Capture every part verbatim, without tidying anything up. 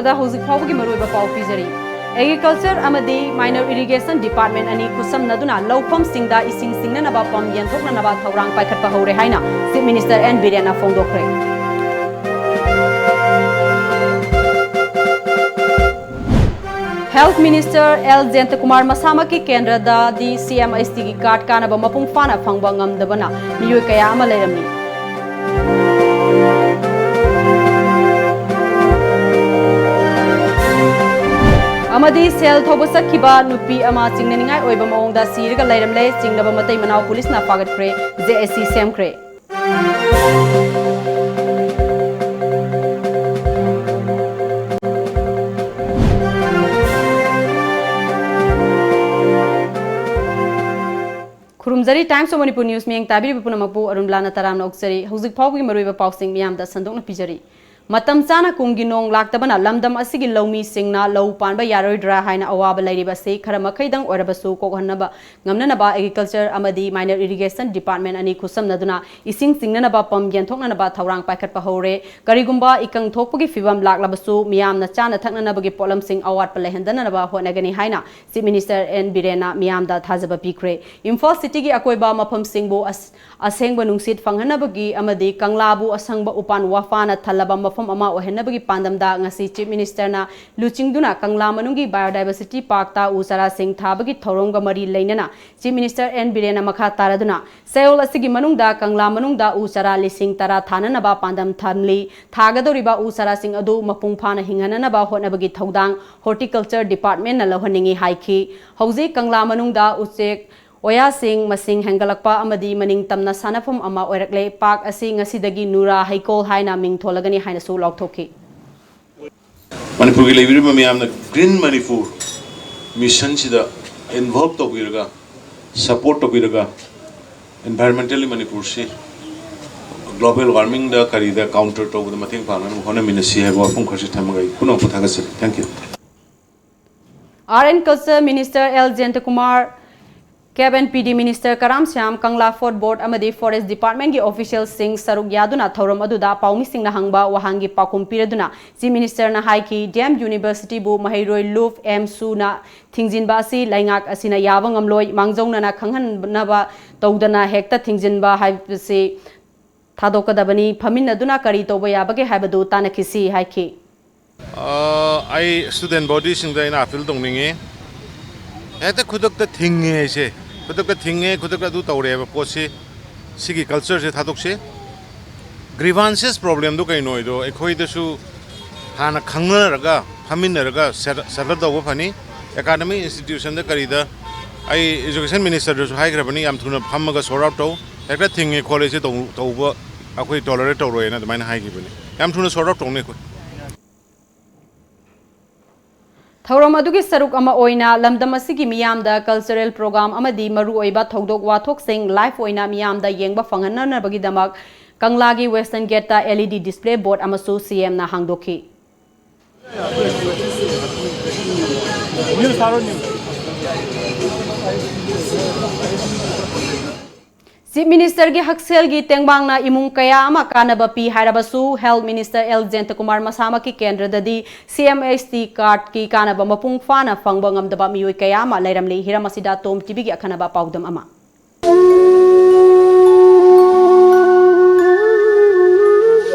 ꯗ ꯍꯧꯖꯤꯛ ꯐꯥꯎꯕꯒꯤ ꯃꯔꯨꯑꯣꯏꯕ ꯄꯥꯎ ꯄꯤꯖꯔꯤ꯫ Agriculture ꯑꯃꯗꯤ Minor Irrigation Department ꯑꯅꯤ ꯈꯨꯠꯁꯝꯅꯗꯨꯅ ꯂꯧꯐꯝꯁꯤꯡꯗ ꯏꯁꯤꯡ ꯆꯤꯡꯅꯅꯕ pump ꯌꯦꯟꯊꯣꯛꯅꯅꯕ ꯊꯧꯔꯥꯡ ꯄꯥꯏꯈꯠꯄ ꯍꯧꯔꯦ ꯍꯥꯏꯅ Chief Minister N ꯕꯤꯔꯦꯟꯅ ꯐꯣꯡꯗꯣꯛꯈ꯭ꯔꯦ꯫ Health Minister L ꯖꯌꯟꯇꯀꯨꯃꯥꯔ ꯃꯁꯥꯃꯛꯀꯤ ꯀꯦꯟꯗ꯭ꯔꯗꯗꯤ C M S T ꯒꯤ card ꯀꯥꯟꯅꯕ ꯃꯄꯨꯡ ꯐꯥꯅ ꯐꯪꯕ ꯉꯝꯗꯕꯅ ꯃꯤꯑꯣꯏ ꯀꯌꯥ ꯑꯃ ꯂꯩꯔꯝꯃꯤ꯫ ꯑꯃꯗꯤ ꯁꯦꯜ ꯊꯧꯕ ꯆꯠꯈꯤꯕ ꯅꯨꯄꯤ ꯑꯃ ꯆꯤꯡꯅꯅꯤꯡꯉꯥꯏ ꯑꯣꯏꯕ ꯃꯑꯣꯡꯗ ꯁꯤꯔꯒ ꯂꯩꯔꯝꯂꯦ꯫ ꯆꯤꯡꯅꯕ ꯃꯇꯩ ꯃꯅꯥꯎ ꯄꯨꯂꯤꯁꯅ ꯐꯥꯒꯠꯈ꯭ꯔꯦ꯫ J S C ꯁꯦꯝꯈ꯭ꯔꯦ꯫ ꯈꯨꯔꯨꯝꯖꯔꯤ꯫ Times of Manipur News ꯃꯤꯠꯌꯦꯡ ꯇꯥꯕꯤꯔꯤꯕ ꯄꯨꯝꯅꯃꯛꯄꯨ ꯑꯔꯨꯟꯕꯂꯥꯅ ꯇꯔꯥꯝꯅ ꯑꯣꯛꯆꯔꯤ꯫ ꯍꯧꯖꯤꯛ ꯐꯥꯎꯕꯒꯤ ꯃꯔꯨꯑꯣꯏꯕ ꯄꯥꯎꯁꯤꯡ ꯃꯤꯌꯥꯝꯗ ꯁꯟꯗꯣꯛꯅ ꯄꯤꯖꯔꯤ꯫ ꯃꯇꯝ ꯆꯥꯅ ꯀꯨꯝꯒꯤ ꯅꯣꯡ ꯂꯥꯛꯇꯕꯅ ꯂꯝꯗꯝ ꯑꯁꯤꯒꯤ ꯂꯧꯃꯤꯁꯤꯡꯅ ꯂꯧ ꯄꯥꯟꯕ ꯌꯥꯔꯣꯏꯗ꯭ꯔꯥ ꯍꯥꯏꯅ ꯑꯋꯥꯕ ꯂꯩꯔꯤꯕ ꯑꯁꯤ ꯈꯔ ꯃꯈꯩꯗꯪ ꯑꯣꯏꯔꯕꯁꯨ ꯀꯣꯛꯍꯟꯅꯕ ꯉꯝꯅꯅꯕ Agriculture ꯑꯃꯗꯤ Minor Irrigation Department ꯑꯅꯤ ꯈꯨꯠꯁꯝꯅꯗꯨꯅ ꯏꯁꯤꯡ ꯆꯤꯡꯅꯅꯕ pump ꯌꯦꯟꯊꯣꯛꯅꯅꯕ ꯊꯧꯔꯥꯡ ꯄꯥꯏꯈꯠꯄ ꯍꯧꯔꯦ꯫ ꯀꯔꯤꯒꯨꯝꯕ ꯏꯀꯪ ꯊꯣꯛꯄꯒꯤ ꯐꯤꯕꯝ ꯂꯥꯛꯂꯕꯁꯨ ꯃꯤꯌꯥꯝꯅ ꯆꯥꯅ ꯊꯛꯅꯅꯕꯒꯤ ꯄꯣꯠꯂꯝꯁꯤꯡ ꯑꯋꯥꯠꯄ ꯂꯩꯍꯟꯗꯅꯕ ꯍꯣꯠꯅꯒꯅꯤ ꯍꯥꯏꯅ Chief Minister N ꯕꯤꯔꯦꯟꯅ ꯃꯤꯌꯥꯝꯗ ꯊꯥꯖꯕ ꯄꯤꯈ꯭ꯔꯦ꯫ ꯏꯝꯐꯥꯜ cityꯒꯤ ꯑꯀꯣꯏꯕ ꯃꯐꯝꯁꯤꯡꯕꯨ ꯑꯁ-, ꯑꯁꯦꯡꯕ ꯅꯨꯡꯁꯤꯠ ꯐꯪꯍꯟꯅꯕꯒꯤ ꯑꯃꯗꯤ ꯀꯪꯂꯥꯕꯨ ꯑꯁꯪꯕ ꯎꯄꯥꯟ ꯋꯥꯐꯥꯅ ꯊꯜꯂꯕ ꯃꯐꯝ ꯑꯃ ꯑꯣꯏꯍꯟꯅꯕꯒꯤ ꯄꯥꯟꯗꯝꯗ ꯉꯁꯤ Chief Ministerꯅ ꯂꯨꯆꯤꯡꯗꯨꯅ ꯀꯪꯂꯥ ꯃꯅꯨꯡꯒꯤ Biodiversity Parkꯇ ꯎ ꯆꯥꯔꯥꯁꯤꯡ ꯊꯥꯕꯒꯤ ꯊꯧꯔꯝꯒ ꯃꯔꯤ ꯂꯩꯅꯅ Chief Minister N ꯕꯤꯔꯦꯟꯅ ꯃꯈꯥ ꯇꯥꯔꯗꯨꯅ ꯆꯌꯣꯜ ꯑꯁꯤꯒꯤ ꯃꯅꯨꯡꯗ ꯀꯪꯂꯥ ꯃꯅꯨꯡꯗ ꯎ ꯆꯥꯔꯥ ꯂꯤꯁꯤꯡ ꯇꯔꯥ ꯊꯥꯅꯅꯕ ꯄꯥꯟꯗꯝ ꯊꯝꯂꯤ꯫ ꯊꯥꯒꯗꯧꯔꯤꯕ ꯎ ꯆꯥꯔꯥꯁꯤꯡ ꯑꯗꯨ ꯃꯄꯨꯡ ꯐꯥꯅ ꯍꯤꯡꯍꯟꯅꯅꯕ ꯍꯣꯠꯅꯕꯒꯤ ꯊꯧꯗꯥꯡ Horticulture Departmentꯅ ꯂꯧꯍꯟꯅꯤꯡꯏ ꯍꯥꯏꯈꯤ꯫ ꯍꯧꯖꯤꯛ ꯀꯪꯂꯥ ꯃꯅꯨꯡꯗ ꯎꯆꯦꯛ ꯋꯥꯌꯥꯁꯤꯡ ꯃꯁꯤꯡ ꯍꯦꯟꯒꯠꯂꯛꯄ ꯑꯃꯗꯤ ꯃꯅꯤꯡ ꯇꯝꯅ ꯁꯥꯟꯅꯐꯝ ꯑꯃ ꯑꯣꯏꯔꯛꯂꯦ꯫ Park ꯑꯁꯤ ꯉꯁꯤꯗꯒꯤ ꯅꯨꯔꯥ ꯍꯩꯀꯣꯜ ꯍꯥꯏꯅ ꯃꯤꯡ ꯊꯣꯜꯂꯒꯅꯤ ꯍꯥꯏꯅꯁꯨ ꯂꯥꯎꯊꯣꯛꯈꯤ꯫ ꯃꯅꯤꯄꯨꯔꯒꯤ ꯂꯩꯕꯤꯔꯤꯕ ꯃꯤꯌꯥꯝꯅ Green Manipur Missionꯁꯤꯗ involve ꯇꯧꯕꯤꯔꯒ, support ꯇꯧꯕꯤꯔꯒ, environmentally ꯃꯅꯤꯄꯨꯔꯁꯤ global warmingꯗ ꯀꯔꯤꯗ counter ꯇꯧꯕꯗ ꯃꯇꯦꯡ ꯄꯥꯡꯅꯅꯕ ꯍꯣꯠꯅꯃꯤꯟꯅꯁꯤ ꯍꯥꯏꯕ ꯋꯥꯐꯝ ꯈꯔꯁꯤ ꯊꯝꯃꯒ ꯑꯩ ꯄꯨꯝꯅꯃꯛꯄꯨ ꯊꯥꯒꯠꯆꯔꯤ꯫ Thank you꯫ Art and Culture Minister L ꯖꯌꯟꯇꯀꯨꯃꯥꯔ Cabinet P D Minister Karam Shyam, Kangla Fort Board ꯑꯃꯗꯤ Forest Department ꯀꯤ official ꯁꯤꯡ ꯁꯔꯨꯛ ꯌꯥꯗꯨꯅ ꯊꯧꯔꯝ ꯑꯗꯨꯗ ꯄꯥꯎꯃꯤꯁꯤꯡꯅ ꯍꯪꯕ ꯋꯥꯍꯪꯒꯤ ꯄꯥꯎꯈꯨꯝ ꯄꯤꯔꯗꯨꯅ Chief Minister ꯅ ꯍꯥꯏꯈꯤ, D M University ꯕꯨ ꯃꯍꯩꯔꯣꯏ ꯂꯨꯞ ꯑꯦꯝ ꯁꯨꯅ ꯊꯤꯡꯖꯤꯟꯕ ꯑꯁꯤ ꯂꯩꯉꯥꯛ ꯑꯁꯤꯅ ꯌꯥꯕ ꯉꯝꯂꯣꯏ, ꯃꯥꯡꯖꯧꯅꯅ ꯈꯪꯍꯟꯅꯕ ꯇꯧꯗꯅ ꯍꯦꯛꯇ ꯊꯤꯡꯖꯤꯟꯕ ꯍꯥꯏꯕꯁꯤ ꯊꯥꯗꯣꯛꯀꯗꯕꯅꯤ, ꯐꯝꯃꯤꯟꯅꯗꯨꯅ ꯀꯔꯤ ꯇꯧꯕ ꯌꯥꯕꯒꯦ ꯍꯥꯏꯕꯗꯨ ꯇꯥꯟꯅꯈꯤꯁꯤ ꯍꯥꯏꯈꯤ꯫ ꯑ, ꯑꯩ student body ꯁꯤꯡꯗ ꯑꯩꯅ appeal ꯇꯧꯅꯤꯡꯉꯤ, ꯍꯦꯛꯇ ꯈꯨꯗꯛꯇ ꯊꯤꯡꯉꯦ ꯍꯥꯏꯁꯦ, ꯈꯨꯗꯛꯇ ꯊꯤꯡꯉꯦ, ꯈꯨꯗꯛꯇ ꯑꯗꯨ ꯇꯧꯔꯦ ꯍꯥꯏꯕ ꯄꯣꯠꯁꯤ, ꯁꯤꯒꯤ culture ꯁꯦ ꯊꯥꯗꯣꯛꯁꯤ꯫ Grievances problem ꯗꯨ ꯀꯩꯅꯣ ꯍꯥꯏꯗꯣ ꯑꯩꯈꯣꯏꯗꯁꯨ ꯍꯥꯟꯅ ꯈꯪꯅꯔꯒ, ꯐꯝꯃꯤꯟꯅꯔꯒ settle ꯇꯧꯕ ꯐꯅꯤ꯫ Academic institution ꯗ ꯀꯔꯤꯗ ꯑꯩ education minister ꯗꯁꯨ ꯍꯥꯏꯈ꯭ꯔꯕꯅꯤ, ꯌꯥꯝ ꯊꯨꯅ ꯐꯝꯃꯒ sort out ꯇꯧ, ꯍꯦꯛꯇ ꯊꯤꯡꯉꯦ ꯈꯣꯠꯂꯦ ꯁꯤ ꯇꯧ-, ꯇꯧꯕ ꯑꯩꯈꯣꯏ tolerate ꯇꯧꯔꯣꯏꯅ ꯑꯗꯨꯃꯥꯏꯅ ꯍꯥꯏꯈꯤꯕꯅꯤ꯫ ꯌꯥꯝ ꯊꯨꯅ sort out ꯇꯧꯅꯤ ꯑꯩꯈꯣꯏ꯫ ꯊꯧꯔꯝ ꯑꯗꯨꯒꯤ ꯁꯔꯨꯛ ꯑꯃ ꯑꯣꯏꯅ ꯂꯝꯗꯝ ꯑꯁꯤꯒꯤ ꯃꯤꯌꯥꯝꯗ cultural program ꯑꯃꯗꯤ ꯃꯔꯨꯑꯣꯏꯕ ꯊꯧꯗꯣꯛ ꯋꯥꯊꯣꯛꯁꯤꯡ live ꯑꯣꯏꯅ ꯃꯤꯌꯥꯝꯗ ꯌꯦꯡꯕ ꯐꯪꯍꯟꯅꯕꯒꯤꯗꯃꯛ ꯀꯪꯂꯥꯒꯤ western gate ꯇ L E D display board ꯑꯃꯁꯨ C M ꯅ ꯍꯥꯡꯗꯣꯛꯈꯤ꯫ Chief Minister ꯒꯤ ꯍꯛꯁꯦꯜꯒꯤ ꯇꯦꯡꯕꯥꯡꯅ ꯏꯃꯨꯡ ꯀꯌꯥ ꯑꯃ ꯀꯥꯟꯅꯕ ꯄꯤ ꯍꯥꯏꯔꯕꯁꯨ, Health Minister L Jayantakumar ꯃꯁꯥꯃꯛꯀꯤ ꯀꯦꯟꯗ꯭ꯔꯗꯗꯤ C M H T card ꯀꯤ ꯀꯥꯟꯅꯕ ꯃꯄꯨꯡ ꯐꯥꯅ ꯐꯪꯕ ꯉꯝꯗꯕ ꯃꯤꯑꯣꯏ ꯀꯌꯥ ꯑꯃ ꯂꯩꯔꯝꯂꯤ꯫ ꯍꯤꯔꯝ ꯑꯁꯤꯗ Tom T V ꯒꯤ ꯑꯈꯟꯅꯕ ꯄꯥꯎꯗꯝ ꯑꯃ꯫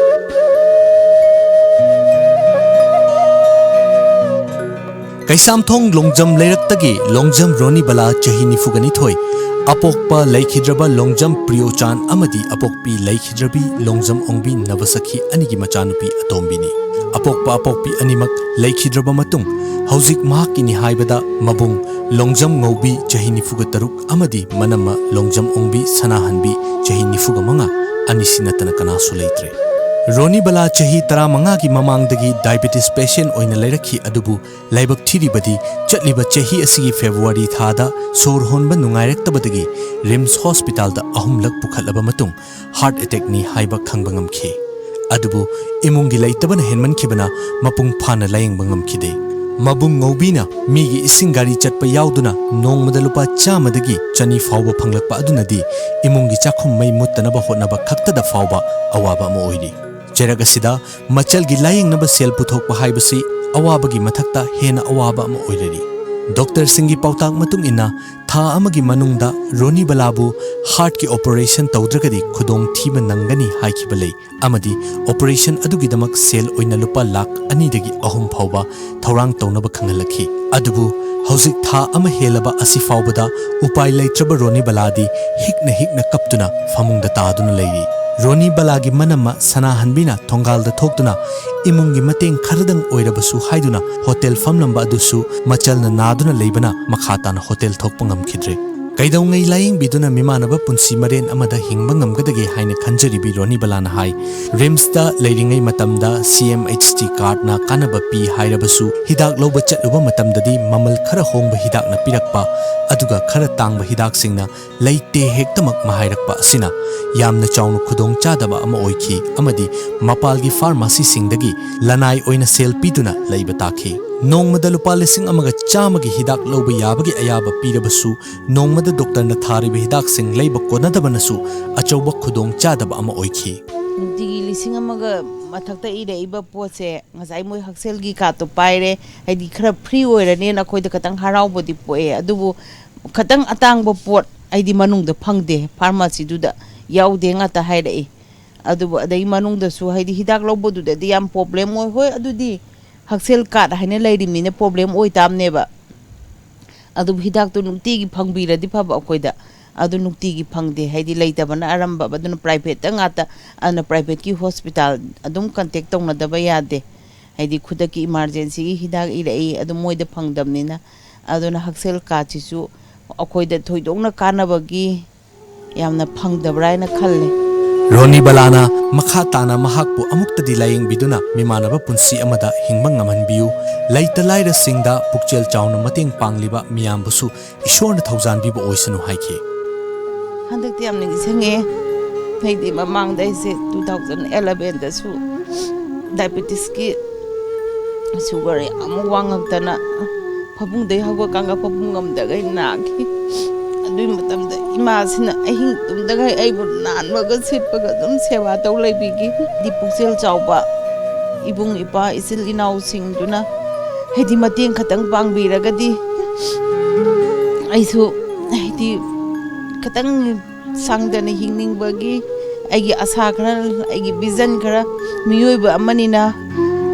ꯀꯩꯁꯥꯝꯊꯣꯡ ꯂꯣꯡꯖꯝ ꯂꯩꯔꯛꯇꯒꯤ ꯂꯣꯡꯖꯝ ꯔꯣꯅꯤꯕꯂꯥ ꯆꯍꯤ ꯅꯤꯐꯨꯒ ꯅꯤꯊꯣꯏ, ꯑꯄꯣꯛꯄ ꯂꯩꯈꯤꯗ꯭ꯔꯕ ꯂꯣꯡꯖꯝ ꯄ꯭ꯔꯤꯌꯣꯆꯥꯟ ꯑꯃꯗꯤ ꯑꯄꯣꯛꯄꯤ ꯂꯩꯈꯤꯗ꯭ꯔꯕꯤ ꯂꯣꯡꯖꯝ ꯑꯣꯡꯕꯤ ꯅꯕꯁꯈꯤ ꯑꯅꯤꯒꯤ ꯃꯆꯥꯅꯨꯄꯤ ꯑꯇꯣꯝꯕꯤꯅꯤ꯫ ꯑꯄꯣꯛꯄ ꯑꯄꯣꯛꯄꯤ ꯑꯅꯤꯃꯛ ꯂꯩꯈꯤꯗ꯭ꯔꯕ ꯃꯇꯨꯡ ꯍꯧꯖꯤꯛ ꯃꯍꯥꯛꯀꯤꯅꯤ ꯍꯥꯏꯕꯗ ꯃꯕꯨꯡ ꯂꯣꯡꯖꯝ ꯉꯧꯕꯤ ꯆꯍꯤ ꯅꯤꯐꯨꯒ ꯇꯔꯨꯛ ꯑꯃꯗꯤ ꯃꯅꯝꯃ ꯂꯣꯡꯖꯝ ꯑꯣꯡꯕꯤ ꯁꯅꯥꯍꯟꯕꯤ ꯆꯍꯤ ꯅꯤꯐꯨꯒ ꯃꯉꯥ ꯑꯅꯤꯁꯤ ꯅꯠꯇꯅ ꯀꯅꯥꯁꯨ ꯂꯩꯇ꯭ꯔꯦ꯫ ꯔꯣꯅꯤꯕꯂꯥ ꯆꯍꯤ ꯇꯔꯥꯃꯉꯥꯒꯤ ꯃꯃꯥꯡꯗꯒꯤ diabetes patient ꯑꯣꯏꯅ ꯂꯩꯔꯛꯈꯤ, ꯑꯗꯨꯕꯨ ꯂꯥꯏꯕꯛ ꯊꯤꯔꯤꯕꯗꯤ ꯆꯠꯂꯤꯕ ꯆꯍꯤ ꯑꯁꯤꯒꯤ February ꯊꯥꯗ ꯁꯣꯔ ꯍꯣꯟꯕ ꯅꯨꯡꯉꯥꯏꯔꯛꯇꯕꯗꯒꯤ RIMS hospital ꯗ ꯑꯍꯨꯝꯂꯛ ꯄꯨꯈꯠꯂꯕ ꯃꯇꯨꯡ heart attack ꯅꯤ ꯍꯥꯏꯕ ꯈꯪꯕ ꯉꯝꯈꯤ꯫ ꯑꯗꯨꯕꯨ ꯏꯃꯨꯡꯒꯤ ꯂꯩꯇꯕꯅ ꯍꯦꯟꯃꯟꯈꯤꯕꯅ ꯃꯄꯨꯡ ꯐꯥꯅ ꯂꯥꯌꯦꯡꯕ ꯉꯝꯈꯤꯗꯦ꯫ ꯃꯕꯨꯡ ꯉꯧꯕꯤꯅ ꯃꯤꯒꯤ ꯏꯁꯤꯡ ꯒꯥꯔꯤ ꯆꯠꯄ ꯌꯥꯎꯗꯨꯅ ꯅꯣꯡꯃꯗ ꯂꯨꯄꯥ ꯆꯥꯝꯃꯗꯒꯤ ꯆꯅꯤ ꯐꯥꯎꯕ ꯐꯪꯂꯛꯄ ꯑꯗꯨꯅꯗꯤ ꯏꯃꯨꯡꯒꯤ ꯆꯥꯛꯈꯨꯝ ꯃꯩ ꯃꯨꯠꯇꯅꯕ ꯍꯣꯠꯅꯕ ꯈꯛꯇꯗ ꯐꯥꯎꯕ ꯑꯋꯥꯕ ꯑꯃ ꯑꯣꯏꯔꯤ꯫ ꯆꯩꯔꯛ ꯑꯁꯤꯗ ꯃꯆꯜꯒꯤ ꯂꯥꯌꯦꯡꯅꯕ ꯁꯦꯜ ꯄꯨꯊꯣꯛꯄ ꯍꯥꯏꯕꯁꯤ ꯑꯋꯥꯕꯒꯤ ꯃꯊꯛꯇ ꯍꯦꯟꯅ ꯑꯋꯥꯕ ꯑꯃ ꯑꯣꯏꯔꯔꯤ꯫ ꯗꯣꯛꯇꯔꯁꯤꯡꯒꯤ ꯄꯥꯎꯇꯥꯛ ꯃꯇꯨꯡ ꯏꯟꯅ, ꯊꯥ ꯑꯃꯒꯤ ꯃꯅꯨꯡꯗ ꯔꯣꯅꯤꯕꯂꯥꯕꯨ ꯍꯥꯔꯠꯀꯤ ꯑꯣꯄꯔꯦꯁꯟ ꯇꯧꯗ꯭ꯔꯒꯗꯤ ꯈꯨꯗꯣꯡꯊꯤꯕ ꯅꯪꯒꯅꯤ ꯍꯥꯏꯈꯤꯕ ꯂꯩ, ꯑꯃꯗꯤ ꯑꯣꯄꯔꯦꯁꯟ ꯑꯗꯨꯒꯤꯗꯃꯛ ꯁꯦꯜ ꯑꯣꯏꯅ ꯂꯨꯄꯥ ꯂꯥꯈ ꯑꯅꯤꯗꯒꯤ ꯑꯍꯨꯝ ꯐꯥꯎꯕ ꯊꯧꯔꯥꯡ ꯇꯧꯅꯕ ꯈꯪꯍꯜꯂꯛꯈꯤ꯫ ꯑꯗꯨꯕꯨ ꯍꯧꯖꯤꯛ ꯊꯥ ꯑꯃ ꯍꯦꯜꯂꯕ ꯑꯁꯤ ꯐꯥꯎꯕꯗ ꯎꯄꯥꯏ ꯂꯩꯇ꯭ꯔꯕ ꯔꯣꯅꯤꯕꯂꯥꯗꯤ ꯍꯤꯛꯅ ꯍꯤꯛꯅ ꯀꯞꯇꯨꯅ ꯐꯃꯨꯡꯗ ꯇꯥꯗꯨꯅ ꯂꯩꯔꯤ꯫ ꯔꯣꯅꯤꯕꯂꯥꯒꯤ ꯃꯅꯝꯃ ꯁꯅꯥꯍꯟꯕꯤꯅ ꯊꯣꯡꯒꯥꯜꯗ ꯊꯣꯛꯇꯨꯅ ꯏꯃꯨꯡꯒꯤ ꯃꯇꯦꯡ ꯈꯔꯗꯪ ꯑꯣꯏꯔꯕꯁꯨ ꯍꯥꯏꯗꯨꯅ ꯍꯣꯇꯦꯜ ꯐꯝꯂꯝꯕ ꯑꯗꯨꯁꯨ ꯃꯆꯜꯅ ꯅꯥꯗꯨꯅ ꯂꯩꯕꯅ ꯃꯈꯥ ꯇꯥꯅ ꯍꯣꯇꯦꯜ ꯊꯣꯛꯄ ꯉꯝꯈꯤꯗ꯭ꯔꯦ꯫ ꯀꯩꯗꯧꯉꯩ ꯂꯥꯌꯦꯡꯕꯤꯗꯨꯅ ꯃꯤꯃꯥꯟꯅꯕ ꯄꯨꯟꯁꯤ ꯃꯔꯦꯟ ꯑꯃꯗ ꯍꯤꯡꯕ ꯉꯝꯒꯗꯒꯦ ꯍꯥꯏꯅ ꯈꯟꯖꯔꯤꯕꯤ ꯔꯣꯅꯤꯕꯂꯥꯅ ꯍꯥꯏ, ꯔꯤꯝꯁꯇ ꯂꯩꯔꯤꯉꯩ ꯃꯇꯝꯗ ꯁꯤ ꯑꯦꯝ ꯑꯩꯆ ꯇꯤ ꯀꯥꯔꯗꯅ ꯀꯥꯟꯅꯕ ꯄꯤ ꯍꯥꯏꯔꯕꯁꯨ ꯍꯤꯗꯥꯛ ꯂꯧꯕ ꯆꯠꯂꯨꯕ ꯃꯇꯝꯗꯗꯤ ꯃꯃꯜ ꯈꯔ ꯍꯣꯡꯕ ꯍꯤꯗꯥꯛꯅ ꯄꯤꯔꯛꯄ, ꯑꯗꯨꯒ ꯈꯔ ꯇꯥꯡꯕ ꯍꯤꯗꯥꯛꯁꯤꯡꯅ ꯂꯩꯇꯦ ꯍꯦꯛꯇꯃꯛ ꯃꯍꯥꯏꯔꯛꯄ ꯑꯁꯤꯅ ꯌꯥꯝꯅ ꯆꯥꯎꯅ ꯈꯨꯗꯣꯡ ꯆꯥꯗꯕ ꯑꯃ ꯑꯣꯏꯈꯤ ꯑꯃꯗꯤ ꯃꯄꯥꯜꯒꯤ ꯐꯥꯔꯃꯥꯁꯤꯁꯤꯡꯗꯒꯤ ꯂꯅꯥꯏ ꯑꯣꯏꯅ ꯁꯦꯜ ꯄꯤꯗꯨꯅ ꯂꯩꯕ ꯇꯥꯈꯤ꯫ ꯅꯣꯡꯃꯗ ꯂꯨꯄꯥ ꯂꯤꯁꯤꯡ ꯑꯃꯒ ꯆꯥꯝꯃꯒꯤ ꯍꯤꯗꯥꯛ ꯂꯧꯕ ꯌꯥꯕꯒꯤ ꯑꯌꯥꯕ ꯄꯤꯔꯕꯁꯨ ꯅꯣꯡꯃꯗ ꯗꯣꯛꯇꯔꯅ ꯊꯥꯔꯤꯕ ꯍꯤꯗꯥꯛꯁꯤꯡ ꯂꯩꯕ ꯀꯣꯟꯅꯗꯕꯅꯁꯨ ꯑꯆꯧꯕ ꯈꯨꯗꯣꯡ ꯆꯥꯗꯕ ꯑꯃ ꯑꯣꯏꯈꯤ꯫ ꯅꯨꯡꯇꯤꯒꯤ ꯂꯤꯁꯤꯡ ꯑꯃꯒ ꯃꯊꯛꯇ ꯏꯔꯛꯏꯕ ꯄꯣꯠꯁꯦ, ꯉꯁꯥꯏ ꯃꯣꯏ ꯍꯛꯁꯦꯜꯒꯤ ꯀꯥꯔꯠꯇꯣ ꯄꯥꯏꯔꯦ, ꯍꯥꯏꯗꯤ ꯈꯔ ꯐ꯭ꯔꯤ ꯑꯣꯏꯔꯅꯦꯅ ꯑꯩꯈꯣꯏꯗ ꯈꯇꯪ ꯍꯔꯥꯎꯕꯗꯤ ꯄꯣꯛꯑꯦ꯫ ꯑꯗꯨꯕꯨ ꯈꯇꯪ ꯑꯇꯥꯡꯕ ꯄꯣꯠ ꯍꯥꯏꯗꯤ ꯃꯅꯨꯡꯗ ꯐꯪꯗꯦ, ꯐꯥꯔꯃꯥꯁꯤꯗꯨꯗ ꯌꯥꯎꯗꯦ ꯉꯥꯛꯇ ꯍꯥꯏꯔꯛꯏ꯫ ꯑꯗꯨꯕꯨ ꯑꯗꯩ ꯃꯅꯨꯡꯗꯁꯨ ꯍꯥꯏꯗꯤ ꯍꯤꯗꯥꯛ ꯂꯧꯕꯗꯨꯗꯗꯤ ꯌꯥꯝ ꯄ꯭ꯔꯣꯕ꯭ꯂꯦꯝ ꯑꯣꯏ꯫ ꯍꯣꯏ, ꯑꯗꯨꯗꯤ ꯍꯛꯁꯦꯜ ꯀꯥꯔꯠ ꯍꯥꯏꯅ ꯂꯩꯔꯤꯕꯅꯤꯅ ꯄ꯭ꯔꯣꯕ꯭ꯂꯦꯝ ꯑꯣꯏ ꯇꯥꯕꯅꯦꯕ꯫ ꯑꯗꯨꯕꯨ ꯍꯤꯗꯥꯛꯇꯨ ꯅꯨꯡꯇꯤꯒꯤ ꯐꯪꯕꯤꯔꯗꯤ ꯐꯕ ꯑꯩꯈꯣꯏꯗ꯫ ꯑꯗꯨ ꯅꯨꯡꯇꯤꯒꯤ ꯐꯪꯗꯦ, ꯍꯥꯏꯗꯤ ꯂꯩꯇꯕꯅ ꯑꯔꯝꯕ, ꯑꯗꯨꯅ ꯄ꯭ꯔꯥꯏꯚꯦꯠꯇ ꯉꯥꯛꯇ꯫ ꯑꯗꯨꯅ ꯄ꯭ꯔꯥꯏꯚꯦꯠꯀꯤ ꯍꯣꯁꯄꯤꯇꯥꯜ ꯑꯗꯨꯝ ꯀꯟꯇꯦꯛ ꯇꯧꯅꯗꯕ ꯌꯥꯗꯦ꯫ ꯍꯥꯏꯗꯤ ꯈꯨꯗꯛꯀꯤ ꯏꯃꯥꯔꯖꯦꯟꯁꯤꯒꯤ ꯍꯤꯗꯥꯛ ꯏꯔꯛꯏ, ꯑꯗꯨ ꯃꯣꯏꯗ ꯐꯪꯗꯕꯅꯤꯅ꯫ ꯑꯗꯨꯅ ꯍꯛꯁꯦꯜ ꯀꯥꯔꯠꯁꯤꯁꯨ ꯑꯩꯈꯣꯏꯗ ꯊꯣꯏꯗꯣꯛꯅ ꯀꯥꯟꯅꯕꯒꯤ ꯌꯥꯝꯅ ꯐꯪꯗꯕ꯭ꯔꯥ ꯍꯥꯏꯅ ꯈꯜꯂꯦ꯫ ꯔꯣꯅꯤꯕꯂꯥꯅ ꯃꯈꯥ ꯇꯥꯅ ꯃꯍꯥꯛꯄꯨ ꯑꯃꯨꯛꯇꯗꯤ ꯂꯥꯌꯦꯡꯕꯤꯗꯨꯅ ꯃꯤꯃꯥꯟꯅꯕ ꯄꯨꯟꯁꯤ ꯑꯃꯗ ꯍꯤꯡꯕ ꯉꯝꯍꯟꯕꯤꯌꯨ, ꯂꯩꯇ ꯂꯥꯏꯔꯁꯤꯡꯗ ꯄꯨꯛꯆꯦꯜ ꯆꯥꯎꯅ ꯃꯇꯦꯡ ꯄꯥꯡꯂꯤꯕ ꯃꯤꯌꯥꯝꯕꯨꯁꯨ ꯏꯁꯣꯔꯅ ꯊꯧꯖꯥꯟꯕꯤꯕ ꯑꯣꯏꯁꯅꯨ ꯍꯥꯏꯈꯤ꯫ ꯍꯟꯗꯛꯇꯤ ꯌꯥꯝ ꯅꯤꯡꯁꯤꯡꯉꯦ꯫ ꯑꯩꯗꯤ ꯃꯃꯥꯡꯗ ꯑꯩꯁꯦ ꯇꯨ ꯊꯥꯎꯖꯟ ꯑꯦꯂꯚꯦꯟꯗꯁꯨ ꯗꯥꯏꯕꯦꯇꯤꯁꯀꯤ ꯁꯨꯒꯔ ꯌꯥꯝ ꯋꯥꯡꯉꯛꯇꯅ ꯐꯃꯨꯡꯗꯒꯤ ꯍꯧꯒꯠꯀꯥꯟꯒ ꯐꯃꯨꯡ ꯉꯝꯗꯒꯩ ꯅꯥꯈꯤ꯫ ꯑꯗꯨꯒꯤ ꯃꯇꯝꯗ ꯏꯃꯥꯁꯤꯅ ꯑꯍꯤꯡ ꯇꯨꯝꯗꯒꯩ ꯑꯩꯕꯨ ꯅꯥꯟꯕꯒ ꯁꯤꯠꯄꯒ ꯑꯗꯨꯝ ꯁꯦꯕꯥ ꯇꯧ ꯂꯩꯕꯤꯈꯤ꯫ ꯍꯥꯏꯗꯤ ꯄꯨꯛꯆꯦꯜ ꯆꯥꯎꯕ ꯏꯕꯨꯡ ꯏꯄ꯭ꯋꯥ ꯏꯆꯤꯜ ꯏꯅꯥꯎꯁꯤꯡꯗꯨꯅ ꯍꯥꯏꯗꯤ ꯃꯇꯦꯡ ꯈꯛꯇꯪ ꯄꯥꯡꯕꯤꯔꯒꯗꯤ ꯑꯩꯁꯨ ꯍꯥꯏꯗꯤ ꯈꯤꯇꯪ ꯁꯥꯡꯗꯅ ꯍꯤꯡꯅꯤꯡꯕꯒꯤ ꯑꯩꯒꯤ ꯑꯁꯥ ꯈꯔ, ꯑꯩꯒꯤ ꯚꯤꯖꯟ ꯈꯔ, ꯃꯤꯑꯣꯏꯕ ꯑꯃꯅꯤꯅ